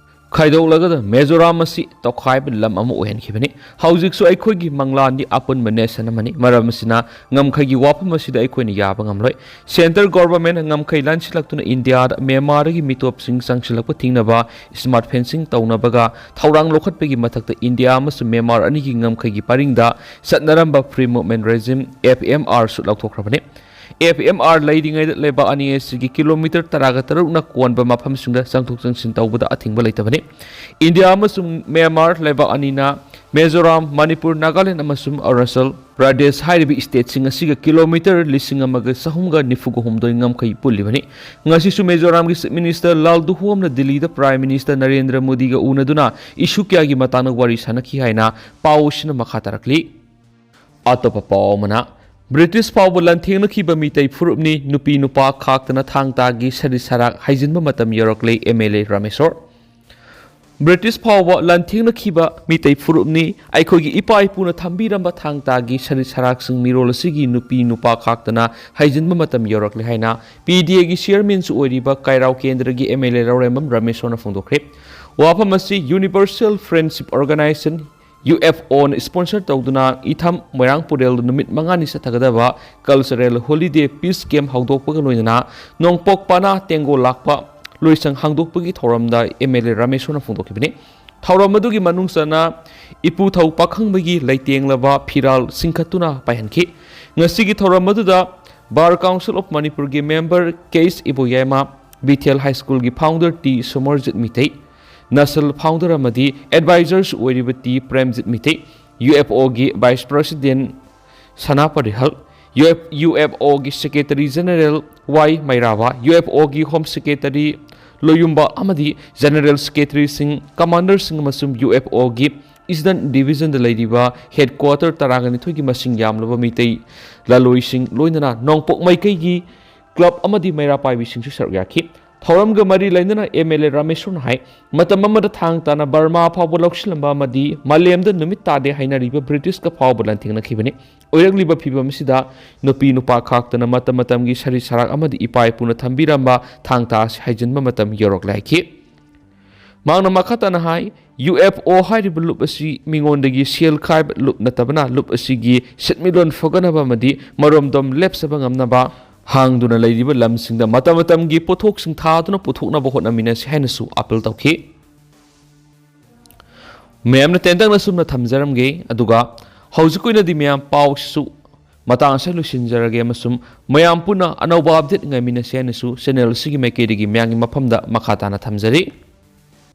ꯈꯥꯏꯗꯣꯛꯂꯒꯗ ꯃꯤꯖꯣꯔꯥꯝ ꯑꯁꯤ ꯇꯧꯈꯥꯏꯕ ꯂꯝ ꯑꯃ ꯑꯣꯏꯍꯟꯈꯤꯕꯅꯤ꯫ ꯍꯧꯖꯤꯛꯁꯨ ꯑꯩꯈꯣꯏꯒꯤ ꯃꯪꯂꯥꯟꯗꯤ ꯑꯄꯨꯟꯕ nation ꯑꯃꯅꯤ꯫ ꯃꯔꯝ ꯑꯁꯤꯅ ꯉꯝꯈꯩꯒꯤ ꯋꯥꯐꯝ ꯑꯁꯤꯗ ꯑꯩꯈꯣꯏꯅ ꯌꯥꯕ ꯉꯝꯂꯣꯏ꯫ Centre government ꯉꯝꯈꯩ ꯂꯥꯟꯁꯤꯜꯂꯛꯇꯨꯅ ꯏꯟꯗꯤꯌꯥꯗ ꯃ꯭ꯌꯥꯟꯃꯥꯔꯒꯤ ꯃꯤꯇꯣꯞꯁꯤꯡ ꯆꯪꯁꯤꯜꯂꯛꯄ ꯊꯤꯡꯅꯕ smart fencing ꯇꯧꯅꯕꯒ ꯊꯧꯔꯥꯡ ꯂꯧꯈꯠꯄꯒꯤ ꯃꯊꯛꯇ ꯏꯟꯗꯤꯌꯥ ꯑꯃꯁꯨꯡ ꯃ꯭ꯌꯥꯟꯃꯥꯔ ꯑꯅꯤꯒꯤ ꯉꯝꯈꯩꯒꯤ ꯄꯔꯤꯡꯗ ꯆꯠꯅꯔꯝꯕ Free Movement Regime, F M R, ꯁꯨ ꯂꯧꯊꯣꯛꯈ꯭ꯔꯕꯅꯤ꯫ F M R ꯂꯩꯔꯤꯉꯩꯗ ꯂꯩꯕꯥꯛ ꯑꯅꯤ ꯑꯁꯤꯒꯤ ꯀꯤꯂꯣꯃꯤꯇꯔ ꯇꯔꯥꯒ ꯇꯔꯨꯛꯅ ꯀꯣꯟꯕ ꯃꯐꯝꯁꯤꯡꯗ ꯆꯪꯊꯣꯛ ꯆꯪꯁꯤꯟ ꯇꯧꯕꯗ ꯑꯊꯤꯡꯕ ꯂꯩꯇꯕꯅꯤ꯫ ꯏꯟꯗꯤꯌꯥ ꯑꯃꯁꯨꯡ ꯃ꯭ꯌꯥꯟꯃꯥꯔ ꯂꯩꯕꯥꯛ ꯑꯅꯤꯅ ꯃꯤꯖꯣꯔꯥꯝ, ꯃꯅꯤꯄꯨꯔ, ꯅꯥꯒꯥꯂꯦꯟ ꯑꯃꯁꯨꯡ ꯑꯔꯨꯅꯥꯆꯜ ꯄ꯭ꯔꯗꯦꯁ ꯍꯥꯏꯔꯤꯕ stateꯁꯤꯡ ꯑꯁꯤꯒ ꯀꯤꯂꯣꯃꯤꯇꯔ ꯂꯤꯁꯤꯡ ꯑꯃꯒ ꯆꯍꯨꯝꯒ ꯅꯤꯐꯨꯒ ꯍꯨꯝꯗꯣꯏ ꯉꯝꯈꯩ ꯄꯨꯜꯂꯤꯕꯅꯤ꯫ ꯉꯁꯤꯁꯨ ꯃꯤꯖꯣꯔꯥꯝꯒꯤ Chief Minister ꯂꯥꯜ ꯗꯨꯍꯣꯝꯅ ꯗꯤꯜꯂꯤꯗ Prime Minister ꯅꯔꯦꯟꯗ꯭ꯔ ꯃꯣꯗꯤꯒ ꯎꯅꯗꯨꯅ issue ꯀꯌꯥꯒꯤ ꯃꯇꯥꯡꯗ ꯋꯥꯔꯤ ꯁꯥꯟꯅꯈꯤ ꯍꯥꯏꯅ ꯄꯥꯎꯁꯤꯅ ꯃꯈꯥ ꯇꯥꯔꯛꯂꯤ꯫ ꯑꯇꯣꯞꯄ ꯄꯥꯎ ꯑꯃꯅ, ꯕ꯭ꯔꯤꯇꯤꯁ ꯐꯥꯎꯕ ꯂꯥꯟꯊꯦꯡꯅꯈꯤꯕ ꯃꯤꯇꯩ ꯐꯨꯔꯨꯞꯅꯤ, ꯅꯨꯄꯤ ꯅꯨꯄꯥ ꯈꯥꯛꯇꯅ ꯊꯥꯡ ꯇꯥꯒꯤ ꯁꯔꯤꯠ ꯁꯔꯥꯛ ꯍꯩꯖꯤꯟꯕ ꯃꯇꯝ ꯌꯧꯔꯛꯂꯦ, M L A Rameshwor. British ꯐꯥꯎꯕ ꯂꯥꯟꯊꯦꯡꯅꯈꯤꯕ ꯃꯤꯇꯩ ꯐꯨꯔꯨꯞꯅꯤ, ꯑꯩꯈꯣꯏꯒꯤ ꯏꯄꯥ ꯏꯄꯨꯅ ꯊꯝꯕꯤꯔꯝꯕ ꯊꯥꯡ ꯇꯥꯒꯤ ꯁꯔꯤꯠ ꯁꯔꯥꯛꯁꯤꯡ ꯃꯤꯔꯣꯜ ꯑꯁꯤꯒꯤ ꯅꯨꯄꯤ ꯅꯨꯄꯥ ꯈꯥꯛꯇꯅ ꯍꯩꯖꯤꯟꯕ ꯃꯇꯝ ꯌꯧꯔꯛꯂꯦ ꯍꯥꯏꯅ P D Aꯒꯤ chairmanꯁꯨ ꯑꯣꯏꯔꯤꯕ ꯀꯩꯔꯥꯎ ꯀꯦꯟꯗ꯭ꯔꯒꯤ M L A ꯂꯧꯔꯦꯝꯕꯝ ꯔꯥꯃꯦꯁꯣꯔꯅ ꯐꯣꯡꯗꯣꯛꯈ꯭ꯔꯦ꯫ ꯋꯥꯐꯝ ꯑꯁꯤ Universal Friendship Organisation, U F Oꯅ sponsor ꯇꯧꯗꯨꯅ ꯏꯊꯝ ꯃꯣꯏꯔꯥꯡ ꯄꯨꯔꯦꯜꯗ ꯅꯨꯃꯤꯠ ꯃꯉꯥꯅꯤ ꯆꯠꯊꯒꯗꯕ cultural holiday peace camp ꯍꯧꯗꯣꯛꯄꯒ ꯂꯣꯏꯅꯅ ꯅꯣꯡꯄꯣꯛ ꯄꯅꯥ ꯇꯦꯡꯒꯣꯜ ꯂꯥꯛꯄ ꯂꯣꯏꯁꯪ ꯍꯥꯡꯗꯣꯛꯄꯒꯤ ꯊꯧꯔꯝꯗ M L A ꯔꯥꯃꯦꯁꯣꯔꯅ ꯐꯣꯡꯗꯣꯛꯈꯤꯕꯅꯤ꯫ ꯊꯧꯔꯝ ꯑꯗꯨꯒꯤ ꯃꯅꯨꯡ ꯆꯟꯅ ꯏꯄꯨꯊꯧ ꯄꯥꯈꯪꯕꯒꯤ ꯂꯩꯇꯦꯡꯂꯕ ꯐꯤꯔꯥꯜ ꯆꯤꯡꯈꯠꯇꯨꯅ ꯄꯥꯏꯍꯟꯈꯤ꯫ ꯉꯁꯤꯒꯤ ꯊꯧꯔꯝ ꯑꯗꯨꯗ Bar Council of ꯃꯅꯤꯄꯨꯔꯒꯤ member K H ꯏꯕꯣꯌꯥꯏꯃ, ꯕꯤꯊꯦꯜ High Schoolꯒꯤ founder T ꯁꯣꯃꯔꯖꯤꯠ Meitei, ꯅꯁꯜ founder ꯑꯃꯗꯤ advisors ꯑꯣꯏꯔꯤꯕ T Premjit Meitei, UFOꯒꯤ vice president ꯁꯅꯥ ꯄꯔꯤꯍꯜ, UFOꯒꯤ secretary general Y ꯃꯩꯔꯥꯕ, UFOꯒꯤ home secretary ꯂꯣꯌꯨꯝꯕ ꯑꯃꯗꯤ general secretaryꯁꯤꯡ, commanderꯁꯤꯡ ꯑꯃꯁꯨꯡ UFOꯒꯤ Eastern Divisionꯗ ꯂꯩꯔꯤꯕ headquarter ꯇꯔꯥꯒ ꯅꯤꯊꯣꯏꯒꯤ ꯃꯁꯤꯡ ꯌꯥꯝꯂꯕ ꯃꯤꯇꯩ ꯂꯂꯣꯏꯁꯤꯡ, ꯂꯣꯏꯅꯅ ꯅꯣꯡꯄꯣꯛ ꯃꯥꯏꯀꯩꯒꯤ club ꯑꯃꯗꯤ ꯃꯩꯔꯥ ꯄꯥꯏꯕꯤꯁꯤꯡꯁꯨ ꯁꯔꯨꯛ ꯌꯥꯈꯤ꯫ ꯊꯧꯔꯝꯒ ꯃꯔꯤ ꯂꯩꯅꯅ M L A ꯔꯥꯃꯦꯁꯣꯔꯅ ꯍꯥꯏ, ꯃꯇꯝ ꯑꯃꯗ ꯊꯥꯡ ꯇꯥꯅ ꯕꯔꯃꯥ ꯐꯥꯎꯕ ꯂꯧꯁꯤꯜꯂꯝꯕ ꯑꯃꯗꯤ ꯃꯥꯂꯦꯝꯗ ꯅꯨꯃꯤꯠ ꯇꯥꯗꯦ ꯍꯥꯏꯅꯔꯤꯕ ꯕ꯭ꯔꯤꯇꯤꯁꯀ ꯐꯥꯎꯕ ꯂꯥꯟꯊꯦꯡꯅꯈꯤꯕꯅꯤ꯫ ꯑꯣꯏꯔꯛꯂꯤꯕ ꯐꯤꯕꯝ ꯑꯁꯤꯗ ꯅꯨꯄꯤ ꯅꯨꯄꯥ ꯈꯥꯛꯇꯅ ꯃꯇꯝ ꯃꯇꯝꯒꯤ ꯁꯔꯤꯠ ꯁꯔꯥꯛ ꯑꯃꯗꯤ ꯏꯄꯥ ꯏꯄꯨꯅ ꯊꯝꯕꯤꯔꯝꯕ ꯊꯥꯡ ꯇꯥ ꯑꯁꯤ ꯍꯩꯖꯤꯟꯕ ꯃꯇꯝ ꯌꯧꯔꯛꯂꯦ ꯍꯥꯏꯈꯤ꯫ ꯃꯍꯥꯛꯅ ꯃꯈꯥ ꯇꯥꯅ ꯍꯥꯏ, ꯌꯨ ꯑꯦꯐ ꯑꯣ ꯍꯥꯏꯔꯤꯕ ꯂꯨꯞ ꯑꯁꯤ ꯃꯤꯉꯣꯟꯗꯒꯤ ꯁꯦꯜ ꯈꯥꯏꯕ ꯂꯨꯞ ꯅꯠꯇꯕꯅ, ꯂꯨꯞ ꯑꯁꯤꯒꯤ ꯁꯦꯟꯃꯤꯠꯂꯣꯟ ꯐꯒꯠꯅꯕ ꯑꯃꯗꯤ ꯃꯔꯣꯝꯗꯣꯝ ꯂꯦꯞꯆꯕ ꯉꯝꯅꯕ ꯍꯥꯡꯗꯨꯅ ꯂꯩꯔꯤꯕ ꯂꯝꯁꯤꯡꯗ ꯃꯇꯝ ꯃꯇꯝꯒꯤ ꯄꯣꯠꯊꯣꯛꯁꯤꯡ ꯊꯥꯗꯨꯅ ꯄꯨꯊꯣꯛꯅꯕ ꯍꯣꯠꯅꯃꯤꯟꯅꯁꯤ ꯍꯥꯏꯅꯁꯨ ꯑꯥꯄꯤꯜ ꯇꯧꯈꯤ꯫ ꯃꯌꯥꯝꯅ ꯇꯦꯟꯇꯛꯅ ꯁꯨꯝꯅ ꯊꯝꯖꯔꯝꯒꯦ꯫ ꯑꯗꯨꯒ ꯍꯧꯖꯤꯛ ꯑꯣꯏꯅꯗꯤ ꯃꯌꯥꯝ ꯄꯥꯎꯁꯤꯁꯨ ꯃꯇꯥꯡ ꯑꯁꯤꯗ ꯂꯣꯏꯁꯤꯟꯖꯔꯒꯦ ꯑꯃꯁꯨꯡ ꯃꯌꯥꯝ ꯄꯨꯟꯅ ꯑꯅꯧꯕ ꯑꯞꯗꯦꯠ ꯉꯥꯏꯃꯤꯟꯅꯁꯤ ꯍꯥꯏꯅꯁꯨ ꯆꯦꯅꯦꯜ ꯑꯁꯤꯒꯤ ꯃꯥꯏꯀꯩꯗꯒꯤ ꯃꯌꯥꯝꯒꯤ ꯃꯐꯝꯗ ꯃꯈꯥ ꯇꯥꯅ ꯊꯝꯖꯔꯤ꯫